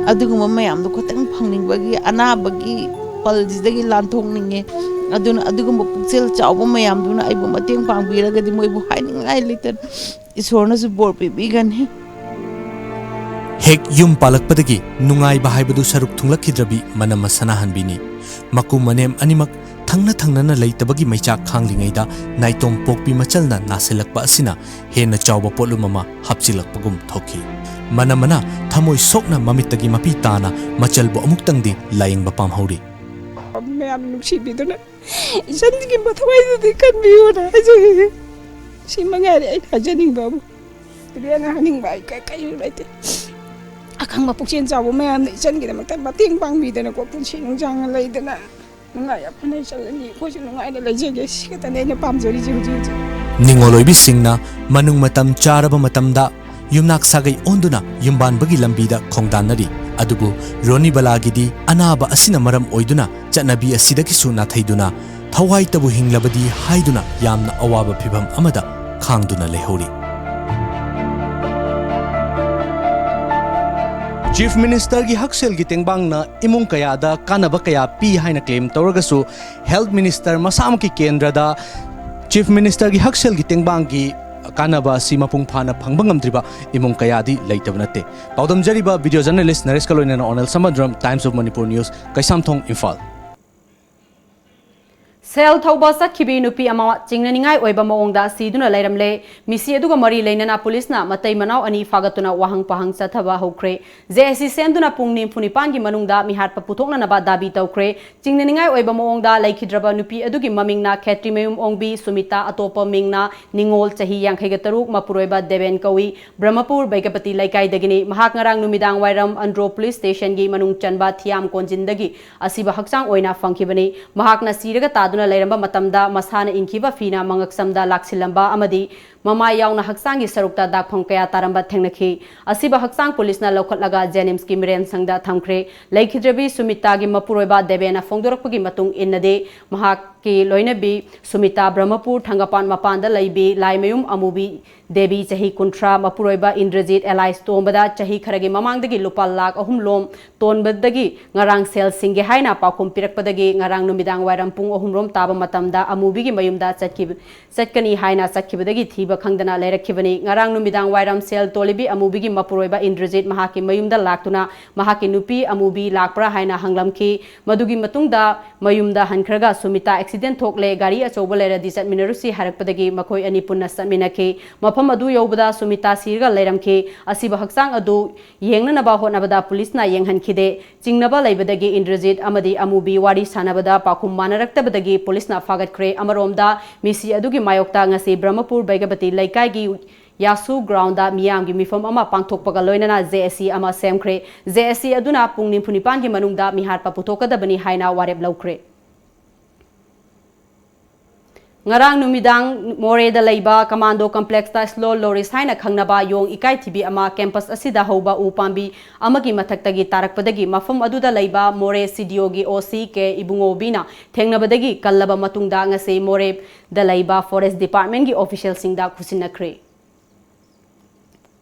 ꯑꯗꯨꯒꯨꯝꯕ ꯃꯌꯥꯝꯗꯣ ꯈꯤꯇꯪ ꯐꯪꯅꯤꯡꯕꯒꯤ, ꯑꯅꯥꯕꯒꯤ ꯄꯜꯁꯤꯗꯒꯤ ꯂꯥꯟꯊꯣꯛꯅꯤꯡꯉꯦ꯫ ꯑꯗꯨꯅ ꯑꯗꯨꯒꯨꯝꯕ ꯄꯨꯛꯆꯦꯜ ꯆꯥꯎꯕ ꯃꯌꯥꯝꯗꯨꯅ ꯑꯩꯕꯨ ꯃꯇꯦꯡ ꯄꯥꯡꯕꯤꯔꯒꯗꯤ ꯃꯣꯏꯕꯨ ꯍꯥꯏꯅꯤꯡꯉꯥꯏ ꯂꯩꯇꯅ ꯏꯁꯣꯔꯅꯁꯨ ꯕꯣꯔ ꯄꯤꯕꯤꯒꯅꯤ꯫ ꯍꯦꯛ ꯌꯨꯝ ꯄꯥꯜꯂꯛꯄꯗꯒꯤ ꯅꯨꯡꯉꯥꯏꯕ ꯍꯥꯏꯕꯗꯨ ꯁꯔꯨꯛ ꯊꯨꯡꯂꯛꯈꯤꯗ꯭ꯔꯕꯤ ꯃꯅꯝꯃ ꯁꯅꯥꯍꯟꯕꯤꯅꯤ꯫ ꯃꯀꯨ ꯃꯅꯦꯝ ꯑꯅꯤꯃꯛ ꯊꯪꯅ ꯊꯪꯅꯅ ꯂꯩꯇꯕꯒꯤ ꯃꯩꯆꯥꯛ ꯈꯥꯡꯂꯤꯉꯩꯗ ꯅꯥꯏꯇꯣꯝ ꯄꯣꯛꯄꯤ ꯃꯆꯜꯅ ꯅꯥꯁꯤꯜꯂꯛꯄ ꯑꯁꯤꯅ ꯍꯦꯟꯅ ꯆꯥꯎꯕ ꯄꯣꯠꯂꯨꯝ ꯑꯃ ꯍꯥꯞꯆꯤꯜꯂꯛꯄꯒꯨꯝ ꯊꯣꯛꯈꯤ꯫ ꯃꯅꯝꯃꯅ ꯊꯃꯣꯏ ꯁꯣꯛꯅ ꯃꯃꯤꯠꯇꯒꯤ ꯃꯄꯤ ꯇꯥꯅ ꯃꯆꯜꯕꯨ ꯑꯃꯨꯛꯇꯪꯗꯤ ꯂꯥꯌꯦꯡꯕ ꯄꯥꯝꯍꯧꯔꯤ꯫ ꯃꯌꯥꯝ ꯅꯨꯡꯁꯤꯕꯤꯗꯨꯅ ꯏꯆꯟꯒꯤ ꯃꯊꯋꯥꯏꯗꯨꯗꯤ ꯀꯟꯕꯤꯌꯨꯅ ꯍꯥꯏꯖꯒꯦ꯫ ꯁꯤ ꯃꯉꯥꯏꯔꯦ ꯑꯩꯅ ꯍꯥꯏꯖꯅꯤꯡꯕꯕꯨ꯫ ꯑꯗꯨꯗꯤ ꯑꯩꯅ ꯍꯥꯏꯅꯤꯡꯕ ꯑꯩ ꯀ- ꯀꯩꯁꯨ ꯂꯩꯇꯦ꯫ ꯑꯈꯪꯕ ꯄꯨꯛꯆꯦꯜ ꯆꯥꯎꯕ ꯃꯌꯥꯝꯅ ꯏꯆꯟꯒꯤꯗꯃꯛꯇ ꯃꯇꯦꯡ ꯄꯥꯡꯕꯤꯗꯅꯀꯣ, ꯄꯨꯟꯁꯤ ꯅꯨꯡꯁꯥꯡꯅ ꯂꯩꯗꯅ ꯅꯨꯡꯉꯥꯏ ꯌꯥꯏꯐꯅ ꯏꯆꯜ ꯑꯅꯤ ꯑꯩꯈꯣꯏꯁꯨ ꯅꯨꯡꯉꯥꯏꯅ ꯂꯩꯖꯒꯦ꯫ ꯁꯤ ꯈꯛꯇꯅꯦ ꯑꯩꯅ ꯄꯥꯝꯖꯔꯤꯁꯦ ꯍꯧꯖꯤꯛ ꯍꯧꯖꯤꯛ꯫ ꯅꯤꯡꯉꯣꯜ ꯑꯣꯏꯕꯤꯁꯤꯡꯅ ꯃꯅꯨꯡ ꯃꯇꯝ ꯆꯥꯔꯕ ꯃꯇꯝꯗ ꯌꯨꯝꯅꯥꯛ ꯁꯥꯒꯩ ꯑꯣꯟꯗꯨꯅ ꯌꯨꯝꯕꯥꯟꯕꯒꯤ ꯂꯝꯕꯤꯗ ꯈꯣꯡꯗꯥꯟꯅꯔꯤ꯫ ꯑꯗꯨꯕꯨ ꯔꯣꯅꯤꯕꯂꯥꯒꯤꯗꯤ ꯑꯅꯥꯕ ꯑꯁꯤꯅ ꯃꯔꯝ ꯑꯣꯏꯗꯨꯅ ꯆꯠꯅꯕꯤ ꯑꯁꯤꯗꯒꯤꯁꯨ ꯅꯥꯊꯩꯗꯨꯅ ꯊꯋꯥꯏꯇꯕꯨ ꯍꯤꯡꯂꯕꯗꯤ ꯍꯥꯏꯗꯨꯅ ꯌꯥꯝꯅ ꯑꯋꯥꯕ ꯐꯤꯚꯝ ꯑꯃꯗ ꯈꯥꯡꯗꯨꯅ ꯂꯩꯍꯧꯔꯤ꯫ ꯆꯤꯐ ꯃꯤꯅꯤꯁꯇꯔꯒꯤ ꯍꯛꯁꯦꯜꯒꯤ ꯇꯦꯡꯕꯥꯡꯅ ꯏꯃꯨꯡ ꯀꯌꯥꯗ ꯀꯥꯟꯅꯕ ꯀꯌꯥ ꯄꯤ ꯍꯥꯏꯅ ꯀ꯭ꯂꯦꯝ ꯇꯧꯔꯒꯁꯨ, ꯍꯦꯜꯊ ꯃꯤꯅꯤꯁꯇꯔ ꯃꯁꯥꯃꯛꯀꯤ ꯀꯦꯟꯗ꯭ꯔꯗ ꯆꯤꯐ ꯃꯤꯅꯤꯁꯇꯔꯒꯤ ꯍꯛꯁꯦꯜꯒꯤ ꯇꯦꯡꯕꯥꯡꯒꯤ ꯀꯥꯟꯅꯕ ꯑꯁꯤ ꯃꯄꯨꯡ ꯐꯥꯅ ꯐꯪꯕ ꯉꯝꯗ꯭ꯔꯤꯕ ꯏꯃꯨꯡ ꯀꯌꯥꯗꯤ ꯂꯩꯇꯕ ꯅꯠꯇꯦ꯫ ꯄꯥꯎꯗꯝꯖꯔꯤꯕ ꯚꯤꯗꯤꯑꯣ ꯖꯔꯅꯦꯂꯤꯁ ꯅꯔꯦꯁꯀ ꯂꯣꯏꯅꯅ ꯑꯣꯅꯦꯜ ꯁꯃꯗ꯭ꯔꯝ, Times of Manipur News, Keishamthong, Imphal. ꯁꯦꯜ ꯊꯧꯕ ꯆꯠꯈꯤꯕꯤ ꯅꯨꯄꯤ ꯑꯃ ꯆꯤꯡꯅꯅꯤꯡꯉꯥꯏ ꯑꯣꯏꯕ ꯃꯑꯣꯡꯗ ꯁꯤꯗꯨꯅ ꯂꯩꯔꯝꯂꯦ꯫ ꯃꯤꯁꯤ ꯑꯗꯨꯒ ꯃꯔꯤ ꯂꯩꯅꯅ ꯄꯨꯂꯤꯁꯅ ꯃꯇꯩ ꯃꯅꯥꯎ ꯑꯅꯤ ꯐꯥꯒꯠꯇꯨꯅ ꯋꯥꯍꯪ ꯄꯥꯍꯪ ꯆꯠꯊꯕ ꯍꯧꯈ꯭ꯔꯦ꯫ ꯖꯦ ꯑꯦꯁ ꯁꯤ ꯁꯦꯝꯗꯨꯅ ꯄꯨꯡ ꯅꯤꯐꯨ ꯅꯤꯄꯥꯟꯒꯤ ꯃꯅꯨꯡꯗ ꯃꯤꯍꯥꯠꯄ ꯄꯨꯊꯣꯛꯅꯅꯕ ꯗꯥꯕꯤ ꯇꯧꯈ꯭ꯔꯦ꯫ ꯆꯤꯡꯅꯅꯤꯡꯉꯥꯏ ꯑꯣꯏꯕ ꯃꯑꯣꯡꯗ ꯂꯩꯈꯤꯗ꯭ꯔꯕ ꯅꯨꯄꯤ ꯑꯗꯨꯒꯤ ꯃꯃꯤꯡꯅ ꯈꯦꯇ꯭ꯔꯤꯃꯌꯨꯝ ꯑꯣꯡꯕꯤ ꯁꯨꯃꯤꯇꯥ, ꯑꯇꯣꯞꯄ ꯃꯤꯡꯅ ꯅꯤꯉꯣꯜ, ꯆꯍꯤ ꯌꯥꯡꯈꯩꯒ ꯇꯔꯨꯛ, ꯃꯄꯨꯔꯣꯏꯕ ꯗꯦꯕꯦꯟ ꯀꯧꯏ, ꯕ꯭ꯔꯍꯃꯄꯨꯔ ꯕꯩꯒꯄꯇꯤ ꯂꯩꯀꯥꯏꯗꯒꯤꯅꯤ꯫ ꯃꯍꯥꯛ ꯉꯔꯥꯡ ꯅꯨꯃꯤꯗꯥꯡ ꯋꯥꯏꯔꯝ ꯑꯟꯗ꯭ꯔꯣ ꯄꯨꯂꯤꯁ ꯁ꯭ꯇꯦꯁꯟꯒꯤ ꯃꯅꯨꯡ ꯆꯟꯕ ꯊꯤꯌꯥꯝ ꯀꯣꯟꯖꯤꯟꯗꯒꯤ ꯑꯁꯤꯕ ꯍꯛꯆꯥꯡ ꯑꯣꯏꯅ ꯐꯪꯈꯤꯕꯅꯤ꯫ ꯃꯍꯥꯛꯅ ꯁꯤꯔꯒ ꯇꯥꯗꯨꯅ ꯂꯩꯔꯝꯕ ꯃꯇꯝꯗ ꯃꯁꯥꯅ ꯏꯟꯈꯤꯕ ꯐꯤꯅ ꯃꯉꯛꯁꯝꯗ ꯂꯥꯛꯁꯤꯜꯂꯝꯕ ꯑꯃꯗꯤ ꯃꯃꯥꯏ ꯌꯥꯎꯅ ꯍꯛꯆꯥꯡꯒꯤ ꯁꯔꯨꯛꯇ ꯗꯥꯛꯐꯝ ꯀꯌꯥ ꯇꯥꯔꯝꯕ ꯊꯦꯡꯅꯈꯤ꯫ ꯑꯁꯤꯕ ꯍꯛꯆꯥꯡ ꯄꯨꯂꯤꯁꯅ ꯂꯧꯈꯠꯂꯒ ꯖꯦꯅꯤꯝꯁꯀꯤ ꯃꯤꯔꯦꯟ ꯁꯪꯗ ꯊꯝꯈ꯭ꯔꯦ꯫ ꯂꯩꯈꯤꯗ꯭ꯔꯕꯤ ꯁꯨꯃꯤꯇꯥꯒꯤ ꯃꯄꯨꯔꯣꯏꯕ ꯗꯦꯕꯦꯅ ꯐꯣꯡꯗꯣꯔꯛꯄꯒꯤ ꯃꯇꯨꯡ ꯏꯟꯅꯗꯤ, ꯃꯍꯥꯛꯀꯤ ꯂꯣꯏꯅꯕꯤ ꯁꯨꯃꯤꯇꯥ ꯕ꯭ꯔꯍꯃꯄꯨꯔ ꯊꯪꯒꯄꯥꯟ ꯃꯄꯥꯟꯗ ꯂꯩꯕꯤ ꯂꯥꯏꯃꯌꯨꯝ ꯑꯃꯨꯕꯤ ꯗꯦꯕꯤ, ꯆꯍꯤ ꯀꯨꯟꯊ꯭ꯔꯥ, ꯃꯄꯨꯔꯣꯏꯕ ꯏꯟꯗ꯭ꯔꯖꯤꯠ ꯑꯦꯂꯥꯏꯁ ꯇꯣꯝꯕꯗ ꯆꯍꯤ ꯈꯔꯒꯤ ꯃꯃꯥꯡꯗꯒꯤ ꯂꯨꯄꯥ ꯂꯥꯈ ꯑꯍꯨꯝ ꯂꯣꯝ ꯇꯣꯟꯕꯗꯒꯤ ꯉꯔꯥꯡ ꯁꯦꯜ ꯁꯤꯡꯒꯦ ꯍꯥꯏꯅ ꯄꯥꯎꯈꯨꯝ ꯄꯤꯔꯛꯄꯗꯒꯤ ꯉꯔꯥꯡ ꯅꯨꯃꯤꯗꯥꯡ ꯋꯥꯏꯔꯝ ꯄꯨꯡ ꯑꯍꯨꯝ ꯔꯣꯝ ꯇꯥꯕ ꯃꯇꯝꯗ ꯑꯃꯨꯕꯤꯒꯤ ꯃꯌꯨꯝꯗ ꯆꯠꯈꯤꯕ, ꯆꯠꯀꯅꯤ ꯍꯥꯏꯅ ꯆꯠꯈꯤꯕꯗꯒꯤ ꯊꯤꯕ ꯈꯪꯗꯅ ꯂꯩꯔꯛꯈꯤꯕꯅꯤ꯫ ꯉꯔꯥꯡ ꯅꯨꯃꯤꯗꯥꯡ ꯋꯥꯏꯔꯝ ꯁꯦꯜ ꯇꯣꯜꯂꯤꯕꯤ ꯑꯃꯨꯕꯤꯒꯤ ꯃꯄꯨꯔꯣꯏꯕ ꯏꯟꯗ꯭ꯔꯖꯤꯠ ꯃꯍꯥꯛꯀꯤ ꯃꯌꯨꯝꯗ ꯂꯥꯛꯇꯨꯅ ꯃꯍꯥꯛꯀꯤ ꯅꯨꯄꯤ ꯑꯃꯨꯕꯤ ꯂꯥꯛꯄ꯭ꯔꯥ ꯍꯥꯏꯅ ꯍꯪꯂꯝꯈꯤ꯫ ꯃꯗꯨꯒꯤ ꯃꯇꯨꯡꯗ ꯃꯌꯨꯝꯗ ꯍꯟꯈ꯭ꯔꯒ ꯁꯨꯃꯤꯇꯥ ꯑꯦꯛꯁꯤꯗꯦꯟ ꯊꯣꯛꯂꯦ, ꯒꯥꯔꯤ ꯑꯆꯧꯕ ꯂꯩꯔꯗꯤ ꯆꯠꯃꯤꯟꯅꯔꯨꯁꯤ ꯍꯥꯏꯔꯛꯄꯗꯒꯤ ꯃꯈꯣꯏ ꯑꯅꯤ ꯄꯨꯟꯅ ꯆꯠꯃꯤꯟꯅꯈꯤ꯫ ꯃꯐꯝ ꯑꯗꯨ ꯌꯧꯕꯗ ꯁꯨꯃꯤꯇꯥ ꯁꯤꯔꯒ ꯂꯩꯔꯝꯈꯤ꯫ ꯑꯁꯤꯕ ꯍꯛꯆꯥꯡ ꯑꯗꯨ ꯌꯦꯡꯅꯅꯕ ꯍꯣꯠꯅꯕꯗ ꯄꯨꯂꯤꯁꯅ ꯌꯦꯡꯍꯟꯈꯤꯗꯦ꯫ ꯆꯤꯡꯅꯕ ꯂꯩꯕꯗꯒꯤ ꯏꯟꯗ꯭ꯔꯖꯤꯠ ꯑꯃꯗꯤ ꯑꯃꯨꯕꯤ ꯋꯥꯔꯤ ꯁꯥꯟꯅꯕꯗ ꯄꯥꯎꯈꯨꯝ ꯃꯥꯟꯅꯔꯛꯇꯕꯗꯒꯤ ꯄꯨꯂꯤꯁꯅ ꯐꯥꯒꯠꯈ꯭ꯔꯦ꯫ ꯑꯃꯔꯣꯝꯗ, ꯃꯤꯁꯤ ꯑꯗꯨꯒꯤ ꯃꯥꯌꯣꯛꯇ ꯉꯁꯤ ꯕ꯭ꯔꯍꯃꯄꯨꯔ ꯕꯩꯒꯄꯇꯤ ꯂꯩꯀꯥꯏꯒꯤ ꯌꯥꯁꯨ ꯒ꯭ꯔꯥꯎꯟꯗ ꯃꯤꯌꯥꯝꯒꯤ ꯃꯤꯐꯝ ꯑꯃ ꯄꯥꯡꯊꯣꯛꯄꯒ ꯂꯣꯏꯅꯅ ꯖꯦ ꯑꯦꯁ ꯁꯤ ꯑꯃ ꯁꯦꯝꯈ꯭ꯔꯦ꯫ ꯖꯦ ꯑꯦꯁ ꯁꯤ ꯑꯗꯨꯅ ꯄꯨꯡ ꯅꯤꯐꯨ ꯅꯤꯄꯥꯟꯒꯤ ꯃꯅꯨꯡꯗ ꯃꯤꯍꯥꯠꯄ ꯄꯨꯊꯣꯛꯀꯗꯕꯅꯤ ꯍꯥꯏꯅ ꯋꯥꯔꯦꯞ ꯂꯧꯈ꯭ꯔꯦ꯫ ꯉꯔꯥꯡ ꯅꯨꯃꯤꯗꯥꯡ ꯃꯣꯔꯦꯗ ꯂꯩꯕ ꯀꯃꯥꯟꯗꯣ ꯀꯝꯄ꯭ꯂꯦꯛꯁꯇ ꯁ꯭ꯂꯣ ꯂꯣꯔꯤꯁ ꯍꯥꯏꯅ ꯈꯪꯅꯕ ꯌꯣꯡ ꯏꯀꯥꯏꯊꯤꯕꯤ ꯑꯃ ꯀꯦꯝꯄꯁ ꯑꯁꯤꯗ ꯍꯧꯕ ꯎ ꯄꯥꯝꯕꯤ ꯑꯃꯒꯤ ꯃꯊꯛꯇꯒꯤ ꯇꯥꯔꯛꯄꯗꯒꯤ ꯃꯐꯝ ꯑꯗꯨꯗ ꯂꯩꯕ ꯃꯣꯔꯦ ꯁꯤ ꯗꯤ ꯑꯣꯒꯤ ꯑꯣ ꯁꯤ ꯀꯦ ꯏꯕꯨꯡꯉꯣꯕꯤꯅ ꯊꯦꯡꯅꯕꯗꯒꯤ ꯀꯜꯂꯕ ꯃꯇꯨꯡꯗ ꯉꯁꯤ ꯃꯣꯔꯦꯗ ꯂꯩꯕ ꯐꯣꯔꯦꯁ ꯗꯤꯄꯥꯔꯠꯃꯦꯟꯒꯤ ꯑꯣꯐꯤꯁꯤꯌꯦꯜꯁꯤꯡꯗ ꯈꯨꯠꯁꯤꯟꯅꯈ꯭ꯔꯦ꯫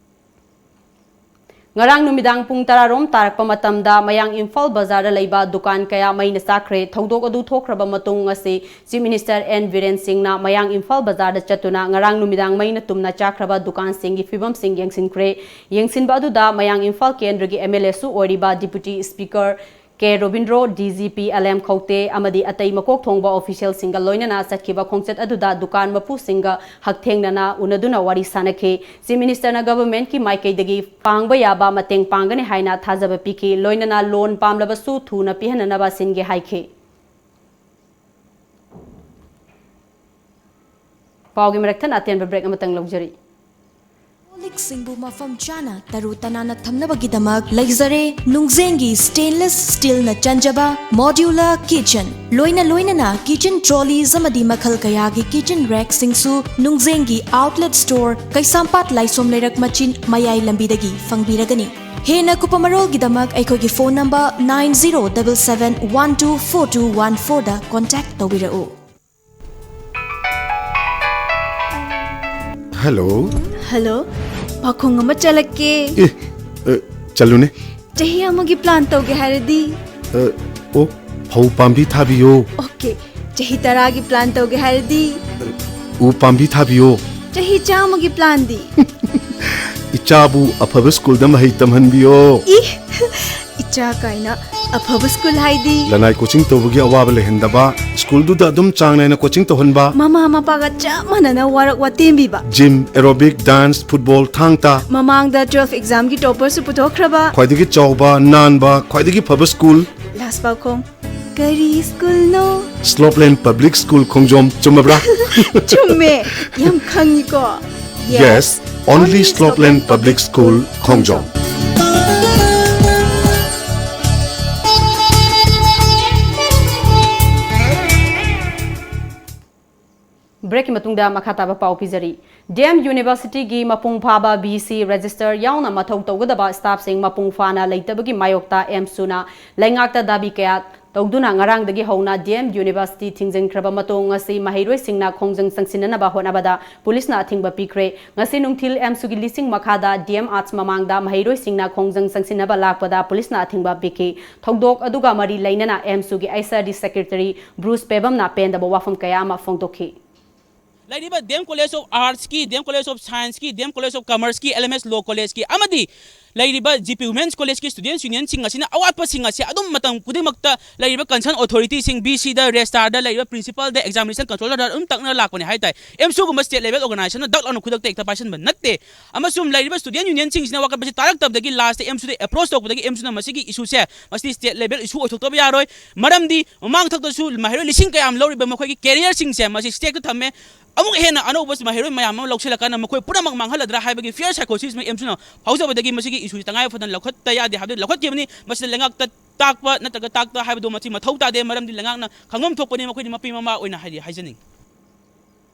ꯉꯔꯥꯡ ꯅꯨꯃꯤꯗꯥꯡ ꯄꯨꯡ ꯇꯔꯥ ꯔꯣꯝ ꯇꯥꯔꯛꯄ ꯃꯇꯝꯗ ꯃꯌꯥꯡ ꯏꯝꯐꯥꯜ ꯕꯖꯥꯔꯗ ꯂꯩꯕ ꯗꯨꯀꯥꯟ ꯀꯌꯥ ꯃꯩꯅ ꯆꯥꯛꯈ꯭ꯔꯦ꯫ ꯊꯧꯗꯣꯛ ꯑꯗꯨ ꯊꯣꯛꯈ꯭ꯔꯕ ꯃꯇꯨꯡ ꯉꯁꯤ ꯆꯤꯐ ꯃꯤꯅꯤꯁꯇꯔ ꯑꯦꯟ ꯕꯤꯔꯦꯟ ꯁꯤꯡꯅ ꯃꯌꯥꯡ ꯏꯝꯐꯥꯜ ꯕꯖꯥꯔꯗ ꯆꯠꯇꯨꯅ ꯉꯔꯥꯡ ꯅꯨꯃꯤꯗꯥꯡ ꯃꯩꯅ ꯇꯨꯝꯅ ꯆꯥꯛꯈ꯭ꯔꯕ ꯗꯨꯀꯥꯟꯁꯤꯡꯒꯤ ꯐꯤꯕꯝꯁꯤꯡ ꯌꯦꯡꯁꯤꯟꯈ꯭ꯔꯦ꯫ ꯌꯦꯡꯁꯤꯟꯕ ꯑꯗꯨꯗ ꯃꯌꯥꯡ ꯏꯝꯐꯥꯜ ꯀꯦꯟꯗ꯭ꯔꯒꯤ ꯑꯦꯝ ꯑꯦꯜ ꯑꯦꯁꯨ ꯑꯣꯏꯔꯤꯕ ꯗꯤꯄꯨꯇꯤ ꯁ꯭ꯄꯤꯀꯔ ꯀꯦ Robindro, D G P L M ꯈꯧꯇꯦ ꯑꯃꯗꯤ ꯑꯇꯩ ꯃꯀꯣꯛ ꯊꯣꯡꯕ ꯑꯣꯐꯤꯁꯤꯌꯦꯜꯁꯤꯡꯒ ꯂꯣꯏꯅꯅ ꯆꯠꯈꯤꯕ ꯈꯣꯡꯆꯠ ꯑꯗꯨꯗ ꯗꯨꯀꯥꯟ ꯃꯄꯨꯁꯤꯡꯒ ꯍꯛꯊꯦꯡꯅꯅ ꯎꯅꯗꯨꯅ ꯋꯥꯔꯤ ꯁꯥꯅꯈꯤ꯫ Chief Minister ꯅ government ꯀꯤ ꯃꯥꯏꯀꯩꯗꯒꯤ ꯄꯥꯡꯕ ꯌꯥꯕ ꯃꯇꯦꯡ ꯄꯥꯡꯒꯅꯤ ꯍꯥꯏꯅ ꯊꯥꯖꯕ ꯄꯤꯈꯤ꯫ ꯂꯣꯏꯅꯅ loan ꯄꯥꯝꯂꯕꯁꯨ ꯊꯨꯅ ꯄꯤꯍꯟꯅꯅꯕ ꯁꯤꯟꯒꯦ ꯍꯥꯏꯈꯤ꯫ ꯄꯥꯎꯒꯤ ꯃꯔꯛꯊꯠꯅ ꯑꯇꯦꯟꯕ break ꯑꯃꯇꯪ ꯂꯧꯖꯔꯤ꯫ ꯀꯣꯜ ꯂꯤꯛꯁꯤꯡꯕꯨ ꯃꯐꯝ ꯆꯥꯅ ꯇꯔꯨ ꯇꯅꯥꯟꯅ ꯊꯝꯅꯕꯒꯤꯗꯃꯛ ꯂꯩꯖꯔꯦ ꯅꯨꯡꯖꯦꯡꯒꯤ stainless steel ꯅ ꯆꯟꯖꯕ modular kitchen꯫ ꯂꯣꯏꯅ ꯂꯣꯏꯅꯅ kitchen trolleys ꯑꯃꯗꯤ ꯃꯈꯜ ꯀꯌꯥꯒꯤ kitchen rack ꯁꯤꯡꯁꯨ ꯅꯨꯡꯖꯦꯡꯒꯤ outlet store, ꯀꯩꯁꯥꯝꯄꯥꯠ ꯂꯥꯏꯁꯣꯝ ꯂꯩꯔꯛ ꯃꯆꯤꯟ ꯃꯌꯥꯏ ꯂꯝꯕꯤꯗꯒꯤ ꯐꯪꯕꯤꯔꯒꯅꯤ꯫ ꯍꯦꯟꯅ ꯀꯨꯞꯄ ꯃꯔꯣꯜꯒꯤꯗꯃꯛ ꯑꯩꯈꯣꯏꯒꯤ phone number nine zero double seven one two four two one four ꯗ contact ꯇꯧꯕꯤꯔꯛꯎ꯫ Hello꯫ Hello꯫ ꯄꯥꯈꯣꯡ ꯑꯃ ꯆꯠꯂꯛꯀꯦ꯫ ꯑꯦ, ꯑ, ꯆꯠꯂꯨꯅꯦ꯫ ꯆꯍꯤ ꯑꯃꯒꯤ plan ꯇꯧꯒꯦ ꯍꯥꯏꯔꯗꯤ? ꯑ, ꯑꯣ, ꯐꯧ ꯄꯥꯝꯕꯤ ꯊꯥꯕꯤꯌꯣ꯫ Okay꯫ ꯆꯍꯤ ꯇꯔꯥꯒꯤ plan ꯇꯧꯒꯦ ꯍꯥꯏꯔꯗꯤ? ꯎ ꯄꯥꯝꯕꯤ ꯊꯥꯕꯤꯌꯣ꯫ ꯆꯍꯤ ꯆꯥꯝꯃꯒꯤ plan ꯗꯤ? ꯏꯆꯥꯕꯨ ꯑꯐꯕ school ꯗ ꯃꯍꯩ ꯇꯝꯍꯟꯕꯤꯌꯣ꯫ ꯏ! ꯏꯆꯥ ꯀꯥꯏꯅ꯫ ꯑꯐꯕ school ꯍꯥꯏꯗꯤ? ꯂꯅꯥꯏ coaching ꯇꯧꯕꯒꯤ ꯑꯋꯥꯕ ꯂꯩꯍꯟꯗꯕ, school ꯗꯨꯗ ꯑꯗꯨꯝ ꯆꯥꯡ ꯅꯥꯏꯅ coaching ꯇꯧꯍꯟꯕ꯫ ꯃꯃꯥ ꯃꯄꯥꯒ ꯆꯞ ꯃꯥꯟꯅꯅ work ꯋꯥꯇꯦꯝꯕꯤꯕ꯫ Gym, aerobic, dance, football, ꯊꯥꯡ ꯇꯥ꯫ ꯃꯃꯥꯡꯗ twelve exam ꯒꯤ topper ꯁꯨ ꯄꯨꯊꯣꯛꯈ꯭ꯔꯕ꯫ ꯈ꯭ꯋꯥꯏꯗꯒꯤ ꯆꯥꯎꯕ, ꯅꯥꯟꯕ, ꯈ꯭ꯋꯥꯏꯗꯒꯤ ꯐꯕ school꯫ Last ꯄꯥꯎꯈꯣꯡ꯫ ꯀꯔꯤ school ꯅꯣ? Slopeland Public School ꯈꯣꯡꯖꯣꯝ, ꯆꯨꯝꯃꯕ꯭ꯔꯥ? ꯆꯨꯝꯃꯦ, ꯌꯥꯝ ꯈꯪꯉꯤꯀꯣ꯫ Yes, only Slopeland Public School ꯈꯣꯡꯖꯣꯝ꯫ Break ꯀꯤ ꯃꯇꯨꯡꯗ ꯃꯈꯥ ꯇꯥꯕ ꯄꯥꯎ ꯄꯤꯖꯔꯤ꯫ D M University ꯒꯤ ꯃꯄꯨꯡ ꯐꯥꯕ B C register ꯌꯥꯎꯅ ꯃꯊꯧ ꯇꯧꯒꯗꯕ staff ꯁꯤꯡ ꯃꯄꯨꯡ ꯐꯥꯅ ꯂꯩꯇꯕꯒꯤ ꯃꯥꯌꯣꯛꯇ AMSU ꯅ ꯂꯩꯉꯥꯛꯇ ꯗꯥꯕꯤ ꯀꯌꯥ ꯇꯧꯗꯨꯅ ꯉꯔꯥꯡꯗꯒꯤ ꯍꯧꯅ D M University ꯊꯤꯡꯖꯤꯟꯈ꯭ꯔꯕ ꯃꯇꯨꯡ, ꯉꯁꯤ ꯃꯍꯩꯔꯣꯏꯁꯤꯡꯅ ꯈꯣꯡꯖꯪ ꯆꯪꯁꯤꯟꯅꯅꯕ ꯍꯣꯠꯅꯕꯗ ꯄꯨꯂꯤꯁꯅ ꯑꯊꯤꯡꯕ ꯄꯤꯈ꯭ꯔꯦ꯫ ꯉꯁꯤ ꯅꯨꯡꯊꯤꯜ AMSU ꯒꯤ ꯂꯤꯁꯤꯡ ꯃꯈꯥꯗ D M Arts ꯃꯃꯥꯡꯗ ꯃꯍꯩꯔꯣꯏꯁꯤꯡꯅ ꯈꯣꯡꯖꯪ ꯆꯪꯁꯤꯟꯅꯕ ꯂꯥꯛꯄꯗ ꯄꯨꯂꯤꯁꯅ ꯑꯊꯤꯡꯕ ꯄꯤꯈꯤ꯫ ꯊꯧꯗꯣꯛ ꯑꯗꯨꯒ ꯃꯔꯤ ꯂꯩꯅꯅ AMSU ꯒꯤ H R D secretary Bruce ꯄꯦꯕꯝꯅ ꯄꯦꯟꯗꯕ ꯋꯥꯐꯝ ꯀꯌꯥ ꯑꯃ ꯐꯣꯡꯗꯣꯛꯈꯤ꯫ ꯂꯩꯔꯤꯕ D M College of Arts ꯀꯤ, D M College of Science ꯀꯤ, D M College of Commerce ꯀꯤ, L M S Law College ꯀꯤ ꯑꯃꯗꯤ ꯂꯩꯔꯤꯕ ꯖꯤ ꯄꯤ Women's College ꯀꯤ Students Union ꯁꯤꯡ ꯑꯁꯤꯅ ꯑꯋꯥꯠꯄꯁꯤꯡ ꯑꯁꯤ ꯑꯗꯨꯝ ꯃꯇꯝ ꯈꯨꯗꯤꯡꯃꯛꯇ ꯂꯩꯔꯤꯕ concern authority ꯁꯤꯡ, ꯚꯤ ꯁꯤ ꯗ, registrar ꯗ, ꯂꯩꯔꯤꯕ principal ꯗ, examination controller ꯗ ꯑꯗꯨꯝ ꯇꯛꯅ ꯂꯥꯛꯄꯅꯤ ꯍꯥꯏ ꯇꯥꯏ꯫ ꯑꯦꯝꯁꯨꯒꯨꯝꯕ state level organization ꯅ ꯗꯛ ꯂꯥꯎꯅ ꯈꯨꯗꯛꯇ ꯍꯦꯛꯇ ꯄꯥꯏꯁꯟꯕ ꯅꯠꯇꯦ꯫ ꯑꯃꯁꯨꯡ ꯂꯩꯔꯤꯕ student union ꯁꯤꯡꯁꯤꯅ ꯋꯥꯀꯠꯄꯁꯤ ꯇꯥꯔꯛꯇꯕꯗꯒꯤ last ꯗ ꯑꯦꯝꯁꯨꯗ approach ꯇꯧꯕꯗꯒꯤ ꯑꯦꯝꯁꯨꯅ ꯃꯁꯤꯒꯤ issue ꯁꯦ ꯃꯁꯤ state level issue ꯑꯣꯏꯊꯣꯛꯇꯕ ꯌꯥꯔꯣꯏ꯫ ꯃꯔꯝꯗꯤ ꯃꯃꯥꯡ ꯊꯛꯇꯁꯨ ꯃꯍꯩꯔꯣꯏ ꯂꯤꯁꯤꯡ ꯀꯌꯥ ꯑꯃ ꯂꯧꯔꯤꯕ ꯃꯈꯣꯏꯒꯤ career ꯁꯤꯡꯁꯦ ꯃꯁꯤ state ꯇ ꯊꯝꯃꯦ꯫ ꯑꯃꯨꯛ ꯍꯦꯟꯅ ꯑꯅꯧꯕ ꯃꯍꯩꯔꯣꯏ ꯃꯌꯥꯝ ꯑꯃ ꯂꯧꯁꯤꯜꯂꯀꯥꯟꯗ ꯃꯈꯣꯏ ꯄꯨꯝꯅꯃꯛ ꯃꯥꯡꯍꯜꯂꯗ꯭ꯔꯥ ꯍꯥꯏꯕꯒꯤ fear psychosis ꯑꯃ ꯑꯦꯝꯁꯨꯅ ꯐꯥꯎꯖꯕꯗꯒꯤ ꯃꯁꯤꯒꯤ issue ꯁꯤ ꯇꯉꯥꯏ ꯐꯗꯅ ꯂꯧꯈꯠꯇ ꯌꯥꯗꯦ ꯍꯥꯏꯕꯗꯨ ꯂꯧꯈꯠꯈꯤꯕꯅꯤ꯫ ꯃꯁꯤꯗ ꯂꯩꯉꯥꯛꯇ ꯇꯥꯛꯄ ꯅꯠꯇ꯭ꯔꯒ ꯇꯥꯛꯇ ꯍꯥꯏꯕꯗꯨ ꯃꯁꯤ ꯃꯊꯧ ꯇꯥꯗꯦ, ꯃꯔꯝꯗꯤ ꯂꯩꯉꯥꯛꯅ ꯈꯪꯐꯝ ꯊꯣꯛꯄꯅꯤ, ꯃꯈꯣꯏꯗꯤ ꯃꯄꯤ ꯃꯃꯥ ꯑꯣꯏꯅ ꯍꯥꯏꯗꯤ ꯍꯥꯏꯖꯅꯤꯡꯏ꯫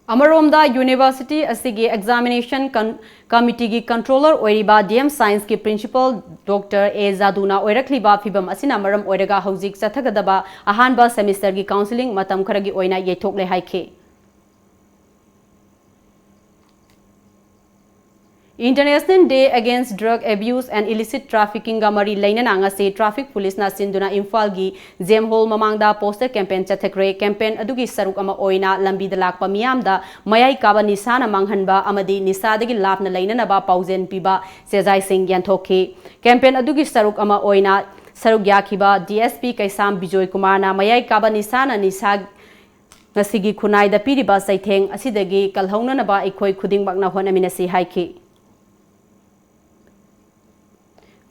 ꯑꯃꯔꯣꯝꯗ, university ꯑꯁꯤꯒꯤ examination con-, committee ꯒꯤ controller ꯑꯣꯏꯔꯤꯕ ꯗꯤ ꯑꯦꯝ Science ꯀꯤ principal Doctor ꯑꯦ ꯖꯥꯗꯨꯅ ꯑꯣꯏꯔꯛꯂꯤꯕ ꯐꯤꯚꯝ ꯑꯁꯤꯅ ꯃꯔꯝ ꯑꯣꯏꯔꯒ ꯍꯧꯖꯤꯛ ꯆꯠꯊꯒꯗꯕ ꯑꯍꯥꯟꯕ semester ꯒꯤ counselling ꯃꯇꯝ ꯈꯔꯒꯤ ꯑꯣꯏꯅ ꯌꯩꯊꯣꯛꯂꯦ ꯍꯥꯏꯈꯤ꯫ International Day Against Drug Abuse and Illicit Trafficking ꯒ ꯃꯔꯤ ꯂꯩꯅꯅ ꯉꯁꯤ traffic police ꯅ ꯁꯤꯟꯗꯨꯅ ꯏꯝꯐꯥꯜꯒꯤ ꯖꯦꯝ ꯍꯣꯜ ꯃꯃꯥꯡꯗ poster campaign ꯆꯠꯊꯈ꯭ꯔꯦ꯫ Campaign ꯑꯗꯨꯒꯤ ꯁꯔꯨꯛ ꯑꯃ ꯑꯣꯏꯅ ꯂꯝꯕꯤꯗ ꯂꯥꯛꯄ ꯃꯤꯌꯥꯝꯗ ꯃꯌꯥꯏ ꯀꯥꯕ ꯅꯤꯁꯥꯅ ꯃꯥꯡꯍꯟꯕ ꯑꯃꯗꯤ ꯅꯤꯁꯥꯗꯒꯤ ꯂꯥꯞꯅ ꯂꯩꯅꯅꯕ ꯄꯥꯎꯖꯦꯜ ꯄꯤꯕ ꯆꯦꯖꯥꯏꯁꯤꯡ ꯌꯦꯟꯊꯣꯛꯈꯤ꯫ Campaign ꯑꯗꯨꯒꯤ ꯁꯔꯨꯛ ꯑꯃ ꯑꯣꯏꯅ ꯁꯔꯨꯛ ꯌꯥꯈꯤꯕ ꯗꯤ ꯑꯦꯁ ꯄꯤ ꯀꯩꯁꯥꯝ ꯕꯤꯖꯣꯏ ꯀꯨꯃꯥꯔꯅ ꯃꯌꯥꯏ ꯀꯥꯕ ꯅꯤꯁꯥꯅ ꯅꯤꯁꯥ ꯉꯁꯤꯒꯤ ꯈꯨꯟꯅꯥꯏꯗ ꯄꯤꯔꯤꯕ ꯆꯩꯊꯦꯡ ꯑꯁꯤꯗꯒꯤ ꯀꯜꯍꯧꯅꯅꯕ ꯑꯩꯈꯣꯏ ꯈꯨꯗꯤꯡꯃꯛꯅ ꯍꯣꯠꯅꯃꯤꯟꯅꯁꯤ ꯍꯥꯏꯈꯤ꯫